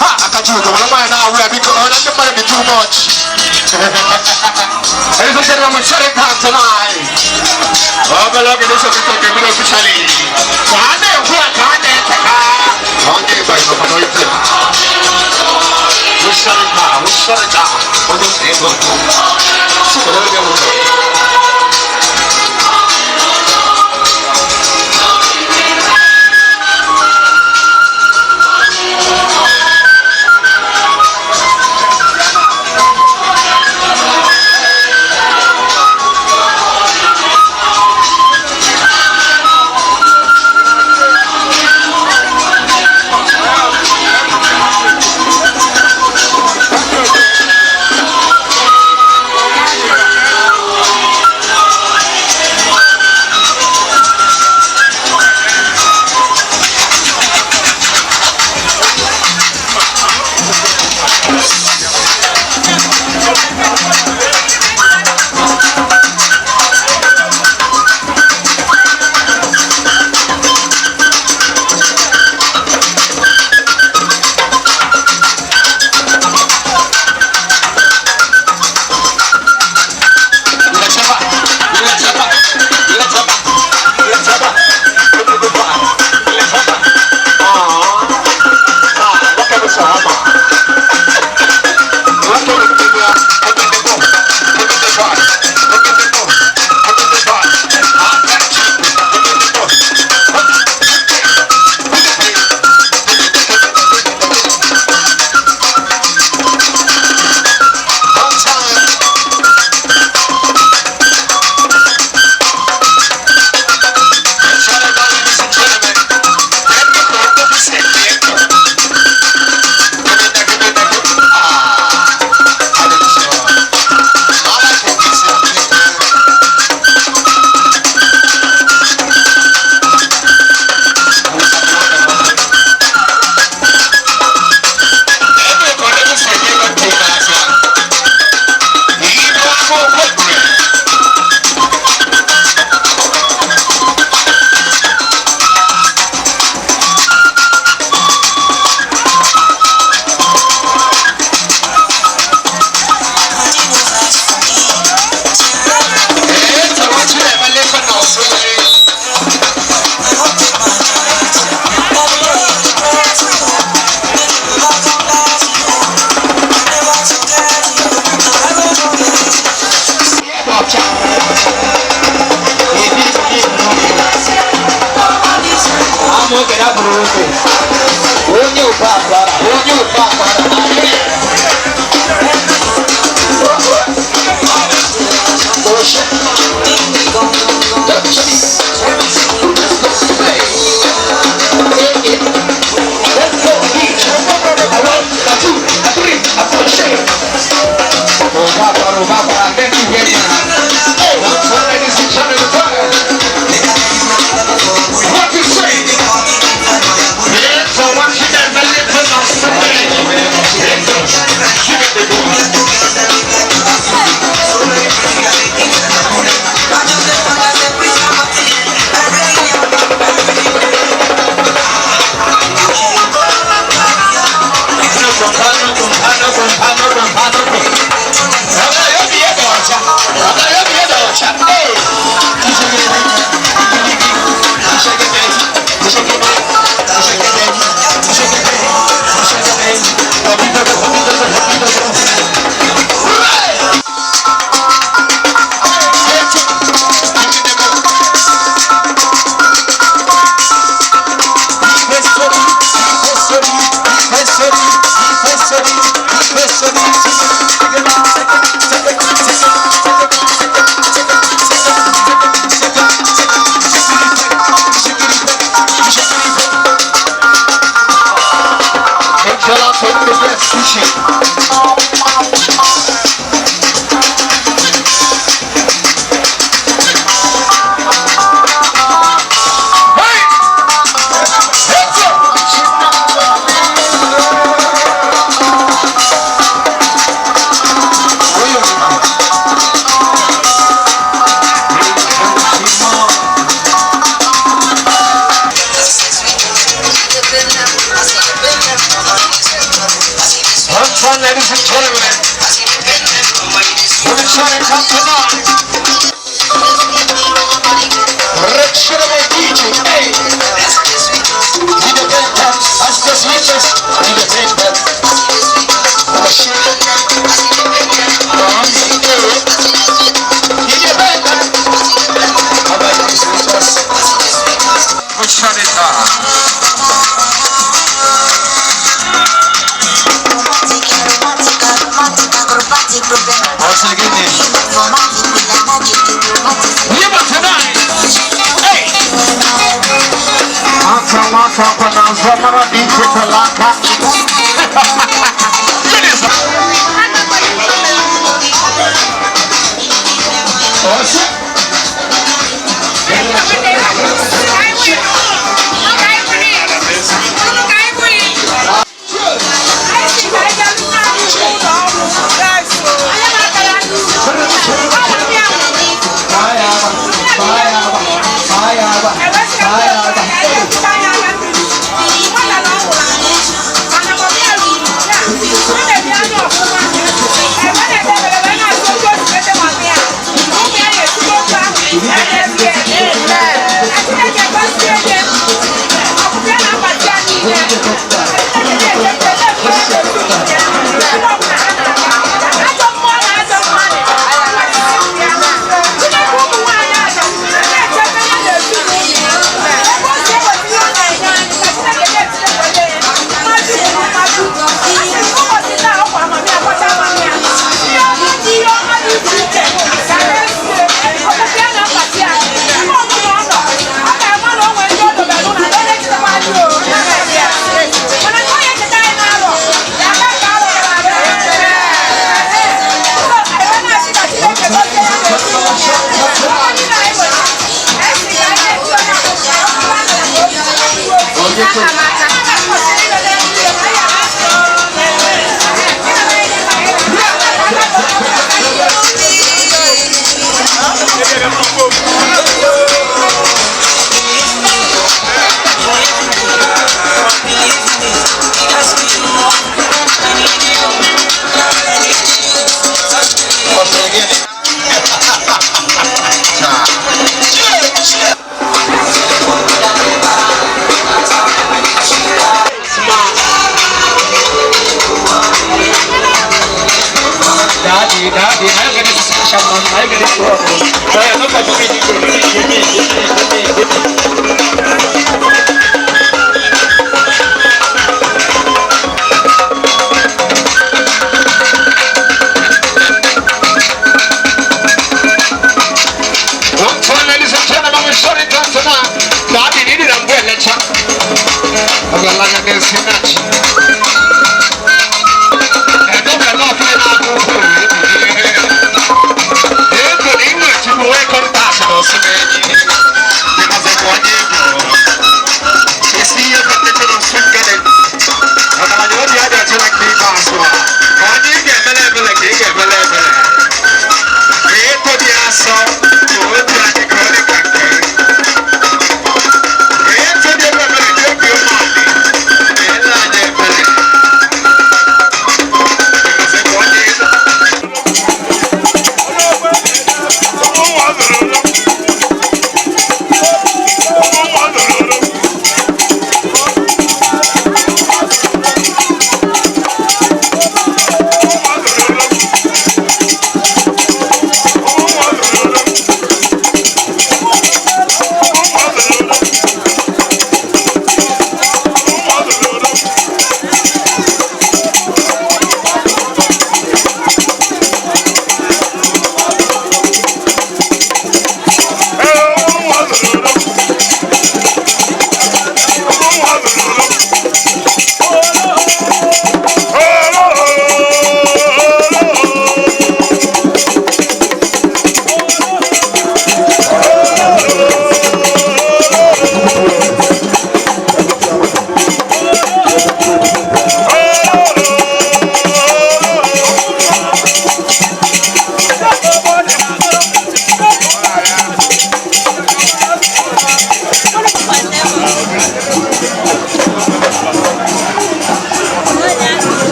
Ha, Akajugo, wala nwaanyị na-awụ ya biko, ọ na ndị mmadụ dị too much. Ladies and gentlemen, we're shutting down tonight. Obere oge na-esote nke mmiri officially. Ka a na-ekwu ya ka a na-eteka. Onye ịgba ịnọkwa n'oche. We're shutting down, we're shutting down. Onye ose ego. Sụkwara oge nwụrụ. I Because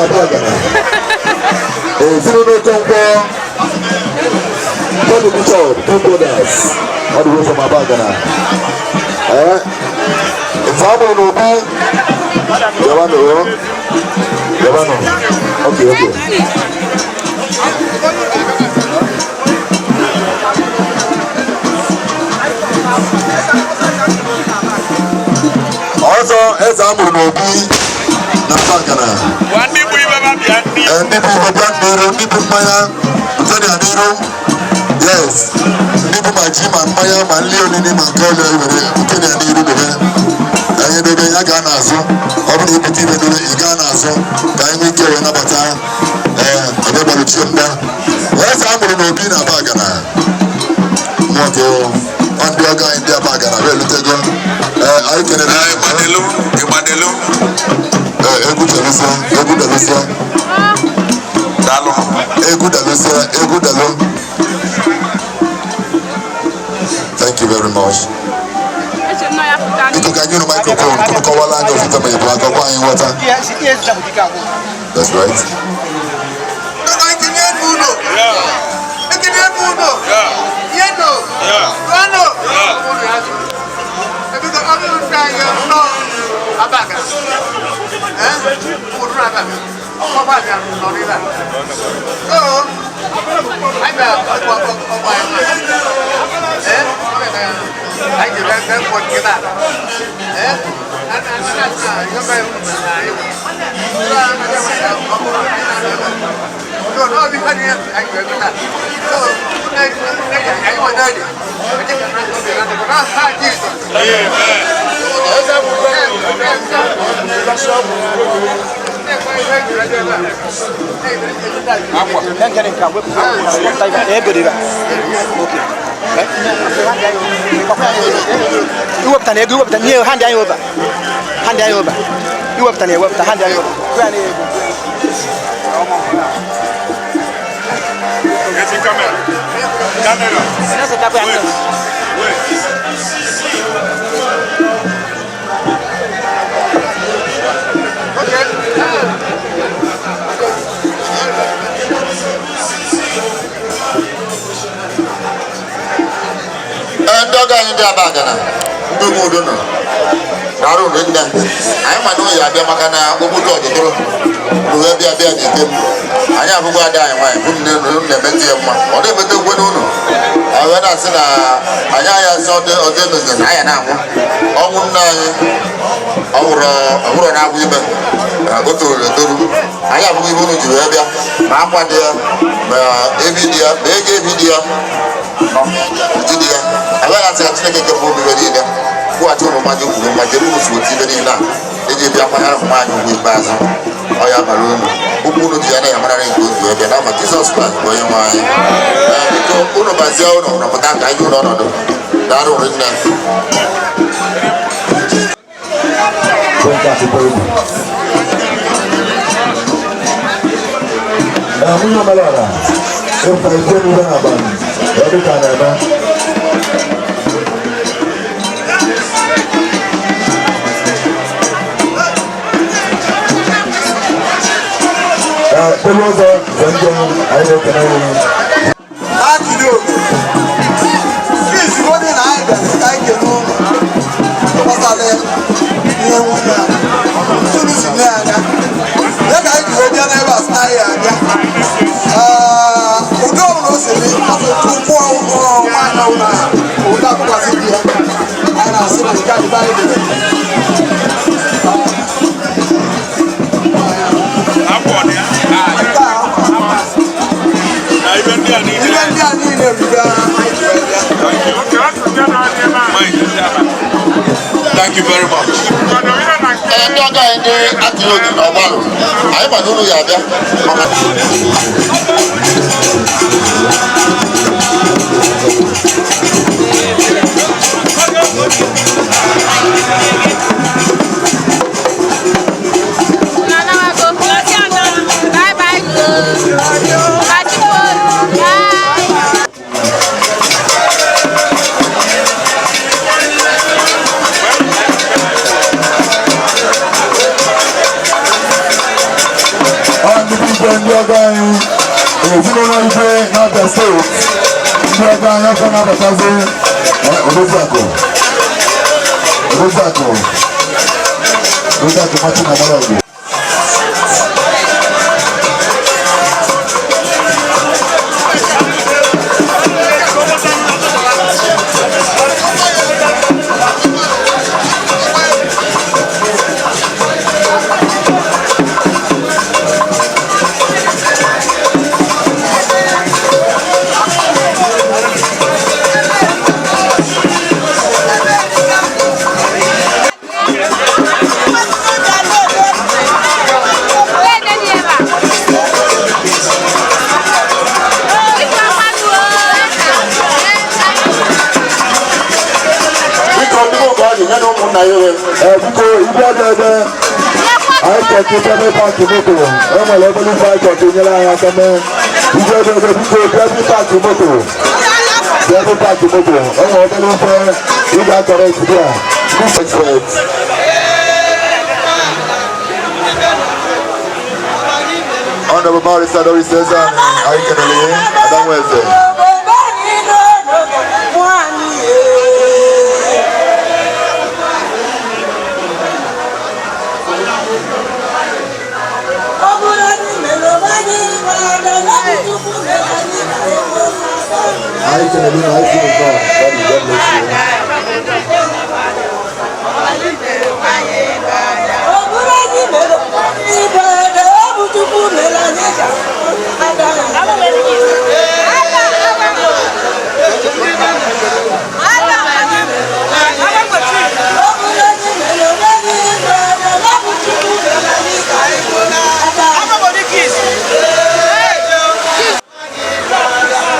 Abagana. Ezinụlọ Okonkwo, Tony Bishop, two brothers, all the way from Abagana. Nze amụrụ n'Obi, bịawanụ o, bịawanụ. Okay. Ọzọ eze amụrụ n'Obi na Abagana. Ndị bụ ibe bịa n'iru, ndị bụ mmanya bute ya n'iru. Yes, ndị bụ ma ji ma mmanya ma nri olili ma nke ọlụ were bute ya n'iru dobe. Anyị dobe ya gaa n'azụ. Ọ bụrụ na ibute ibe dobe, ị gaa n'azụ ka anyị nwee ike wee nabata ọbịa gbaruchie mgba. Eze amụrụ n'Obi na Abagana. Nwoke ọ ndị ọgọ anyị ndị Abagana wee lutego. Anyị kelere Ịgbadelu, ịgbadelu. Egwu dalụsịa, egwu dalụsịa. Daalụ. Egwu dalụsịa, egwu dalụ. Thank you very much. Biko ka anyị nụ microphone ka kọwara anyị ofụta ma ịbụ akọkọ anyị nghọta. That's right. Iwepụta na ego, iwepụta nye hand anyị over, hand anyị over, iwepụta na ewepụta hand anyị over. Kwe anyị ego. Ezi kamera. Kamera. Wait. Wait. Ndị ọgọ anyị ndị Abagana, ndị ụmụ udo nọ na-arụ ụlọ nne anyị, ma na oyi abịa maka na obodo ọdụdụrụ wee bịa bịa n'ike m. Anyị abụghị ada anyị nwaanyị bụ nne unu na-emete ya mma, ọ na-emete okwe n'ụlọ. Anyị wee na-asị na anyị anya asị ọdụ emeziri na anyị na-anwụ ọnwụ nne anyị ọhụrụ na-agwụ ime o toruru etoru. Anyị abụghị ibe unu ji wee bịa, ma akwa dị ya, ma ebi dị ya, ma ego ebi dị ya, uju dị ya. Anyị na-asị ka Chineke nke bụ obibe niile kwụghachi ụmụ mmadụ kwuru mma jere unu si otu ibe niile a eji bịa kwanyere ụmụ anyị ugwu ikpeazụ. Ọ ya bara unu ụkwụ unu ji ya na ya mara nke otu ebe na ama Jizọs Kraịst bụ onye nwe anyị. Biko unu bazie unu nọpụta ka anyị ụlọ ọnọdụ dara ụrụ nne. Nwunye omenala ịpụtara ike n'ihe n'abalị ya dịka a na-eme. Ebe ọzọ bụ ndị anyị na-ekene nwunye. Akịrị oge izugbo dị na anyị bịara ka anyị kene ụlọ gbasara ihe nwunye a tụrụ si nye anya ya ka anyị ji wee bịa n'ebe a sị na anyị abịa. Ụdị ọbụla o siri afọ ụkwụ nwaanyị ọbụla ụdị atụkwasị di ya, anyị na-asị na nke a dị anyị dere. Ibe ndị a niile ruru anyị ji wee bịa. Thank you very much. Ndị ọgọ anyị ndị atịrị oge na ọgbalụ anyị ma na unu ya abịa maka Bye bye. Bye. Thank Enwere ndị ọgọ anyị, ezinụlọ igwe n'Abia Steeti, ndị ọgọ anyị afọ na-abatazi. Odoziakụ, Odoziakụ, Odoziakụ Martin Amarọgụ. Biko, ndị bụ ka ọ dị nye na ụmụnna ya ewe. Ee, biko, ibe ọjọọ ebe anyị chọrọ ka ebe paakị moto, e nwere ebe ife anyị chọrọ ka enyere anyị aka mee. Ibe ọjọọ ebe, biko, bịa ebe paakị moto, bịa ebe paakị moto, e nwere obere ife ị ga-akọrọ ejide a. Expert. Honorable Barrister Doris Ezani, anyị kelere ya, Adanweze. Anyị kelere ya, anyị sị nke a, Daddy, God bless you.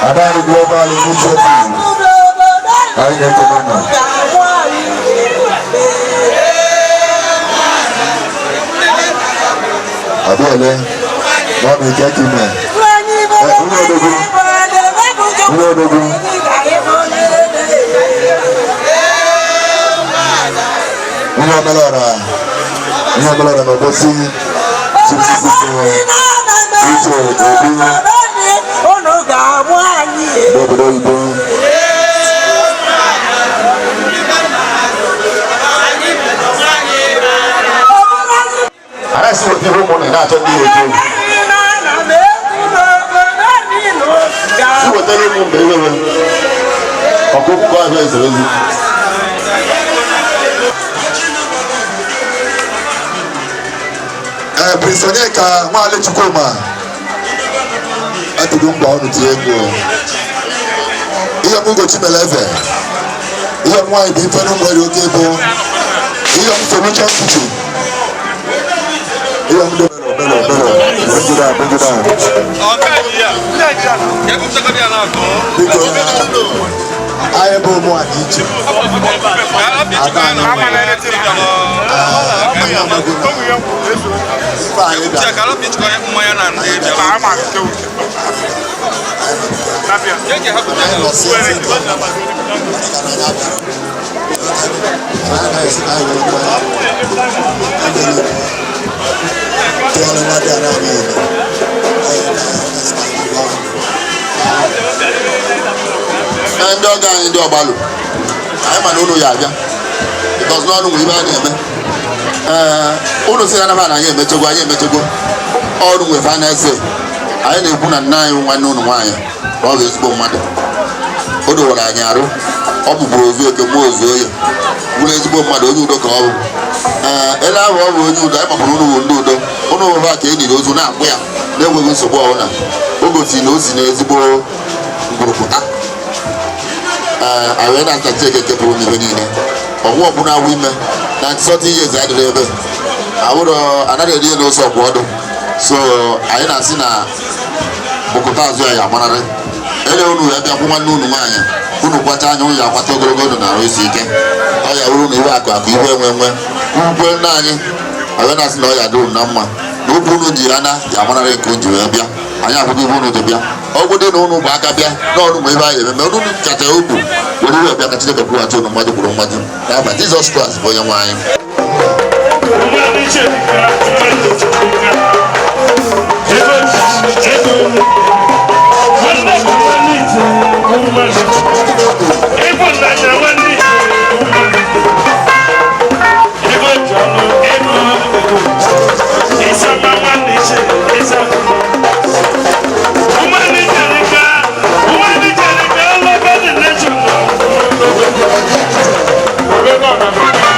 Adani Global Initiative. Anyị na-ekele unu. Abịale, mọmi ike ka ime. Nwunye odogwu, nwunye odogwu. Nwunye omelora, nwunye omelora na Obosi, Chief Sisi Uche Obi, n'obodo oyibo. Anaghị weta ihe ụmụnna na-achọ ndị weta egwu. Si wetara ụmụ mgbe iwewe. Ọkụkọ ahụ ezere ezi. Ee, Prince Onyeka Nwale Chukwuma atụrụ mgba ọnụ tie egwu. Ihe m Ugochi mere eze, ihe m nwaanyị bụ ife n'ụmụ eri oke bụ ihe m solution kitchen, ihe m dobere obere obere bringida bringida. Biko, anyị bụ ụmụ anyị iche ada anyị anyị amago na ife anyị bịara anyị nọsi ezi nke ọma maka na anyị abịara anyị anaghị na anyị were mmanya ebere tụọrọ nwa dị ara anyị elu anyị na-esi anyị gwa. Ee, ndị ọgọ anyị ndị ọgbalụ, anyị ma na unu ya abịa because n'ọnụ nwere ibe a na-eme. Ee, unu si na anaba na anyị emechegwo, anyị emechegwo ọrụ nwe finance. Anyị na-ekwu na nna anyị, nwanne unu nwaanyị, na ọ bụ ezigbo mmadụ. O dowere anyị arụ, ọ bụburu ozu oke mmụọ ozu oyi, bụrụ ezigbo mmadụ, onye udo ka ọ bụ. Ee, ele ahụ ọ bụ onye udo, anyị makwara unu bụ ndị udo. Unu hụrụ ka e nyere ozu na-akpụ ya na-enweghị nsogbu ọbụla. O gosiri na o si na ezigbo ngwurupụta. Ee, anyị na-ata Chineke nke pụrụ n'ihe niile. Ọnwụ ọbụla awụ ime na 30 years adịrị ebe awụrụ anaghị eri elu ụsọ ọgwụ ọdụ. So anyị na-asị na bụkụta azụ ya ya amanarị ele unu ya bịakwụ nwanne unu nwaanyị. Unu kwacha anya, unu ya akwata ogologo ndụ na arụ isi ike. Ọ ya wuru na iwe akụ akụ iwe enwe enwe ukwe nna anyị. Anyị na-asị na ọ ya dị unu na mma na okwu unu ji ya na ya amanarị nke unu ji wee bịa. Anyị akwụkwọ ibe unu ji bịa ọgwụ dị na unu bụ aka bịa n'ọnụ ma ebe anyị ememe unu kacha ukwu were iwe bịa ka Chineke kwụghachi unu mmadụ kwuru mmadụ n'afa Jizọs Kraịst bụ onye nwe anyị.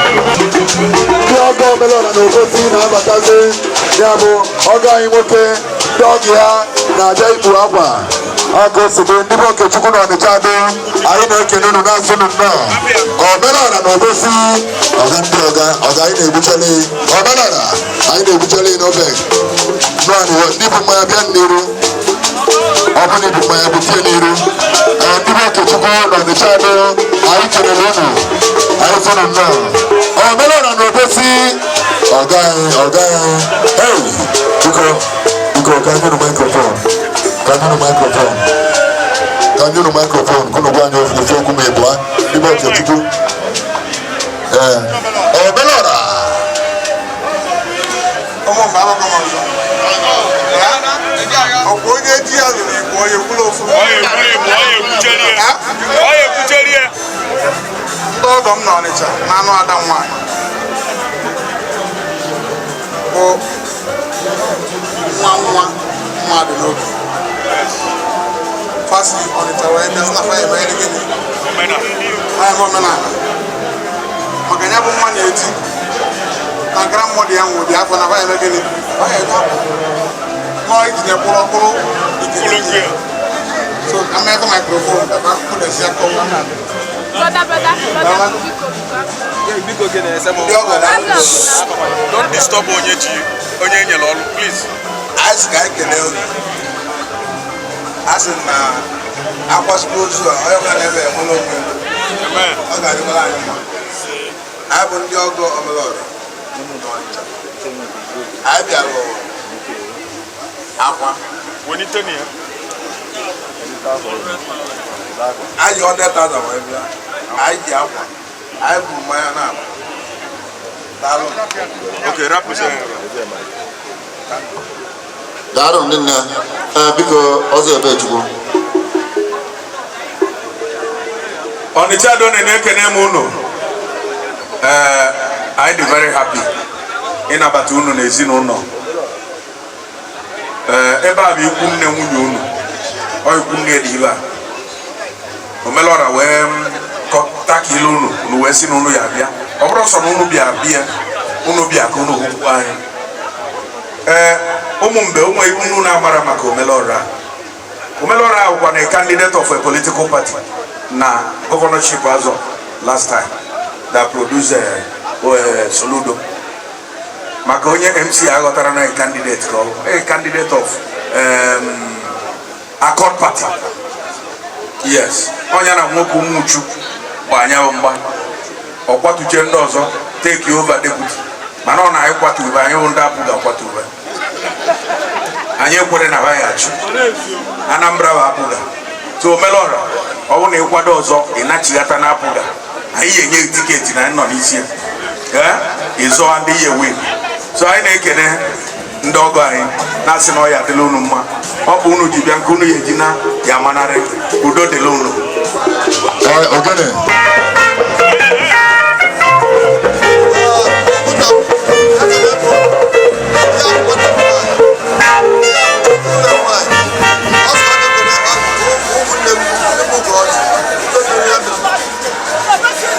Ndị ọgọ omelọra na Obosi na-abatazi, ya bụ ọgọ anyị nwoke, ndị ọgọ ya na-abịa ikpu akwa. Ọgọ osigo ndị bụ Okechukwu na Ọnịcha dị, anyị na-ekene unu na-asụ unu nnọọ. Omelọra na Obosi, ọga ndị ọga, ọga anyị na-egbuchali, omelọra anyị na-egbuchali n'obe. Nnọọ ndị bụ mmanya bịa n'iru, ọ bụ na ibu mmanya butie n'iru. Ee, ndị bụ Okechukwu na Ọnịcha dị, anyị kelere unu, anyị sị unu nnọọ. Omelọra na Obosi, ọga anyị, ọga anyị, hey, biko, biko, ka anyị nụ microphone, ka anyị nụ microphone, ka anyị nụ microphone, kunu gwa anyị ofu okwu ma ịbụa, ndị bụ Okechukwu. Ee, Omelọra. Ụmụ mba agbakọ m ọzọ. Ọkwa onye ji ya lụrụ Igbo, onye kwuru ofu. Ndị ọgọ m n'Ọnịcha na-anụ ada m nwaanyị bụ nwa nwa mmadụ n'oge. Fasi Ọnịcha wee bịa sị na fa emere gịnị? Fa eme omenala. Maka ya bụ nwa na-eti na grandmother ya nwụrụ dị afọ na fa eme gịnị? Fa eme akwa. Nọ itinye mkpụrụ mkpụrụ ike. So amego microphone ka kwụdesi akọwa. Brother, brother, brother, biko, biko. Ndị ọgọ na Don't disturb onye ji onye enyere ọrụ, please. Anyị sị ka anyị kelee unu. A sị na akwasịkwa ozu a, onye ọbụla na-ebe enwere onwe ya. Ọ ga-adịkwara anyị mma. Anyị bụ ndị ọgọ Omelọra n'Ọnịcha. Anyị bịara akwa. Anyị ji 100,000 wee bịa. Anyị ji akwa. Anyị bụ mmanya na-akwa. Daalụ. Okay, rapụ sị. Daalụ ndị nne. Ee, biko, ọzọ Ebechukwu. Ọnịcha do na-ekene m unu. Ee, anyị dị very happy ịnabata unu n'ezinụlọ. Ee, ebe a bụ ikwu nne nwunye unu. Ọ ikwu nne dị ebe a. Omelọra wee kọtakịla unu, unu wee sị na unu ya bịa. Ọ bụrụ sọ na unu bịa bịa, unu bịa ka unu hụkwu anyị. Ee, ụmụ mgbe ụmụ unu na-amara maka Omelọra. Omelọra bụkwa na candidate of a political party na governorship azọ last time that produce Soludo. Maka onye MC aghọtara na candidate ka ọ bụ a candidate of Accord Party. Yes, onye na nwoke Umuchu gba anya mgba. Ọ kwatuche ndị ọzọ take over deputy. Mana ọ na-anyị kwatu ube, anyị hụ ndị apụghị akwatu ube. Anyị ekwere na baghachi. Anambra bụ apụga. So Omelọra, ọ bụrụ na ịkwado ọzọ, ị nachighata na apụga. Anyị ga-enye gị tiketi na anyị nọ n'isi ya. Ee, ịzọọ ndị ya win. So anyị na-ekene ndị ọgọ anyị na-asị na ọ ya adịla unu mma. Ọ bụ unu ji bịa nke unu ya eji na ya manarị. Udo dịla unu. Ee, ogene.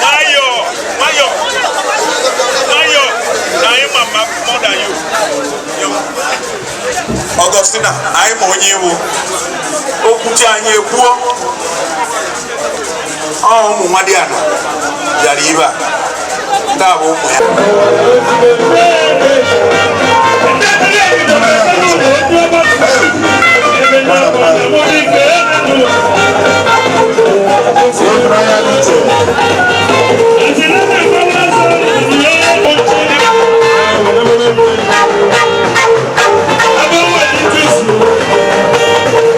Nwayọ, nwayọ, nwayọ. Na anyị ma mma more than you. Augustina, anyị ma onye iwu. Okwuchi anyị ekwuo. Ọ ụmụ nwadịana bịara ibe a. Ndị a bụ ụmụ ya.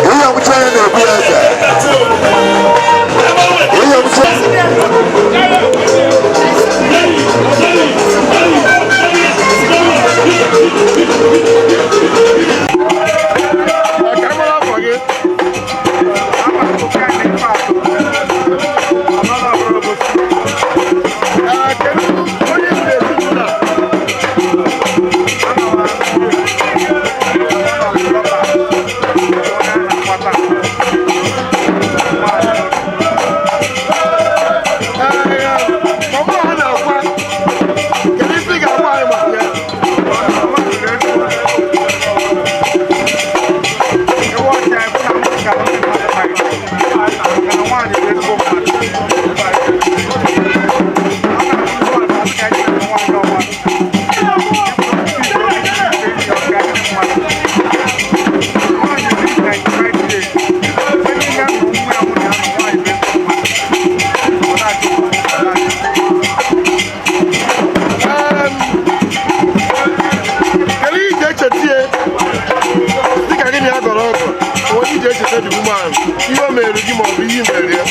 Ihe ọmụcha anyị na-egbu ya eze. Ihe ọmụcha. Ka ọgọ onye iji echeta the woman ihe o mere gị ma ọ bụ ihe i mere ya.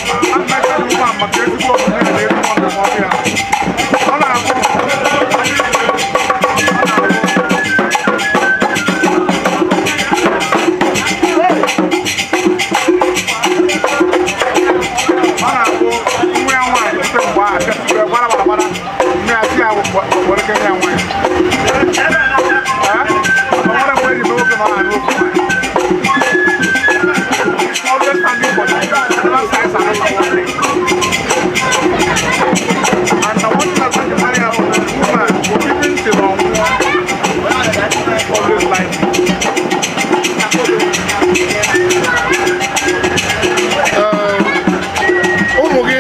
Ụmụ gị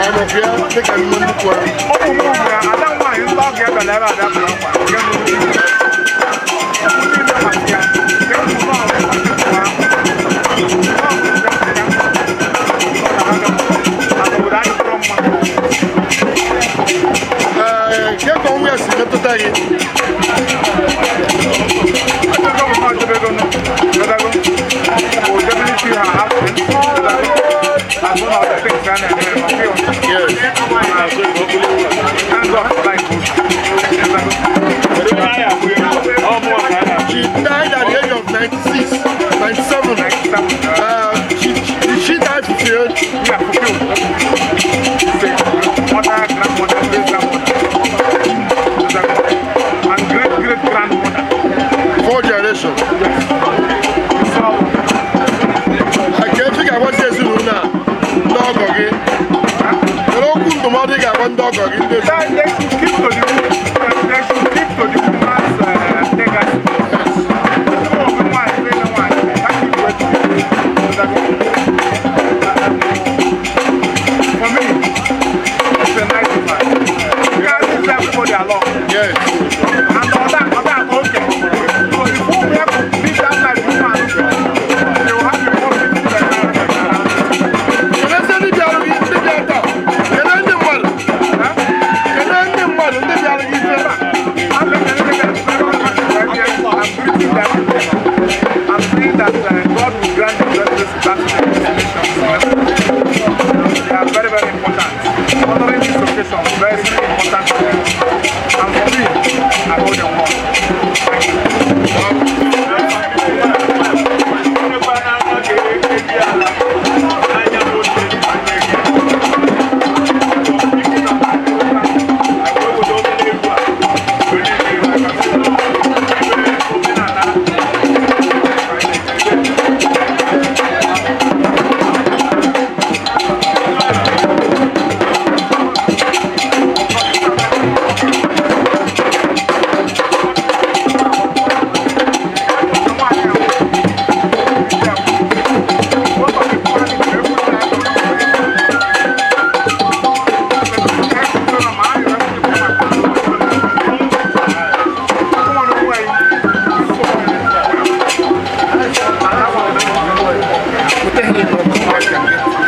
anọkwa ya dịka nne nnukwu ahụ? Ụmụ m ya, ada nwaanyị ndị ọgọ ya bịara ebe a bịa bụrụ akwa. Ee, ke ka ọnwụ ya si metụta gị? She died at the age of 96, 97. She died fulfilled. Yeah, fulfilled. Mother, grandmother, great grandmother. And great great grandmother. 4 generations. I can't think of what ezinụlọ a ndị ọgọ gị. Kedu okwu ndụmọdụ ị ga-agwa ndị ọgọ gị ndị They should keep to the they should keep to the woman's legacy. For me, it's a nice woman. You can't leave everybody alone. Yes. And other, okay. So if we have to live that life, woman, they will have a more peaceful environment around. Kedu ndị bịara gị ndị bịara taa? Kedu ndị mmadụ? Kedu ndị mmadụ ndị bịara gị ife? I'm praying that God will grant the justice back to the destination. They are very, very important. Honoring this occasion is very, very important to them. And for me, I hold them well. Thank you.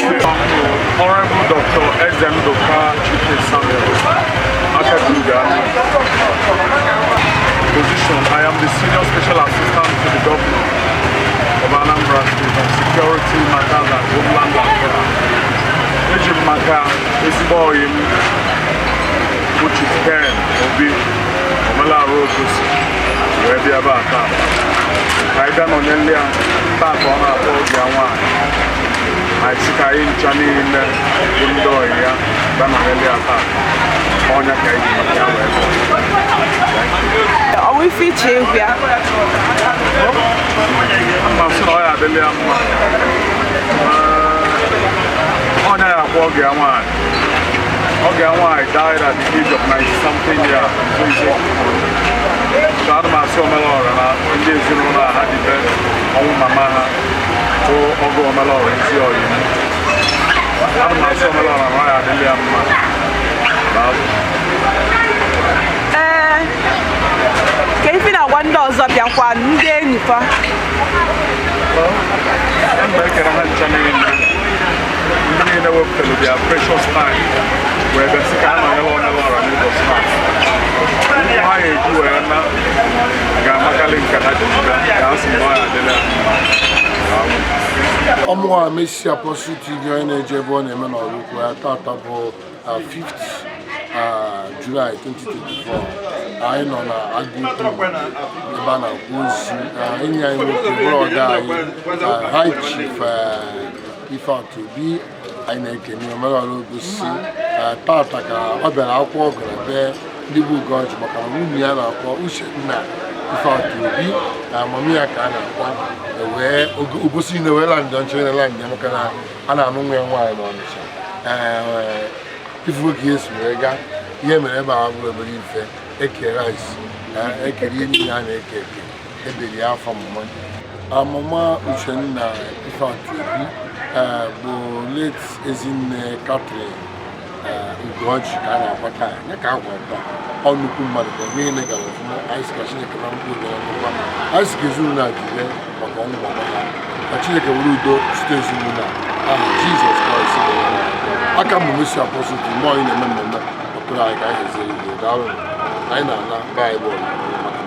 Honorable Dr. Ezemdoka Chike Samuel Akatuga. Position, I am the Senior Special Assistant to the Governor of Anambra State on Security Matters and Homeland Affairs. Eji m maka ezigbo ọyị m bụ Chief Ken Obi Omelarụ Ogosi wee bịa ebe a taa. Ka anyị bịa nọnyere ya taa ka ọ na-akpọ oge ya nwaanyị. Anyị sị ka anyị ncha niile bụ ndị ọyị ya bịa nọnyere ya taa. Ọnya ka anyị ji maka ya wee bịa. Ọwụ ife iche egwu ya. Mma sị na ọ ya adịla ya mma. Ọnya ya akpọ oge ya nwaanyị. Ọgọ ya nwaanyị died at the age of 90 something years in 2018. So ana m asị Omelọra na ndị ezinụlọ a ha dịbe ọnwụ mama ha bụ ọgọ Omelọra ezi ọyị m. Ana m asị Omelọra na ọ ya adịla ya mma. Daalụ. Ee, ka ife na-agwa ndị ọzọ bịakwa ndị enyi fa. Mgbe ekere ha ncha niile, ndị niile wepụtara their precious time wee bịa sị ka ha nọnyere Omelọra n'ụbọchị taa. Ụkwụ ha ga-eji wee na ga-amakarị nke ha ji bịa ka a sị na ọ ya adịla ya mma. Daalụ. Ọmụwa Messi Apostle TV, onye na-eje ebe ọ na-eme n'ọrụ ukwu ya tata bụ 5th July 2024. Anyị nọ na Agụkwu ebe a na-akwa ozu enyi anyị nwoke, bụrụ ọga anyị, High Chief Ifeatụ Obi. Anyị na-ekene Omelọra Obosi. Tata ka ọ bịara akwụkwọ ọ gara be ndị bụ Ugoji, maka na nwunye ya na-akpọ Uchenna Ifeatụ Obi na amamihe ya ka a na-akpọ wee Obosi niile wee landị nchere na landị ya, maka na a na-anụ nwa ya nwaanyị n'Ọnịcha. Ee, ifugo ka ihe si wee gaa, ihe mere ebe a bụrụ obere ife. Eke rice, ekere ihe niile a na-eke eke, eberi ya afọ mama amụma Uchenna Ifeatụ Obi bụ late Ezinne Catherine Ugoji ka a na-akwa taa ya ka akwa taa. Ọ nnukwu mmadụ ka niile gara ọfụma. Anyị sị ka Chineke na mkpu oge na ndokwa. Anyị sị ka ezinụlọ a jide maka ọnwụ mama ha, ka Chineke were udo site ezinụlọ a, aha Jizọs Kraịst bụ onye nwe anyị. Aka m Messi Apostle TV, mmụọ anyị na-eme mmemme ọtụrụ anyị ka anyị haziere ihe. Daalụ, anyị na-ana baịbụl maka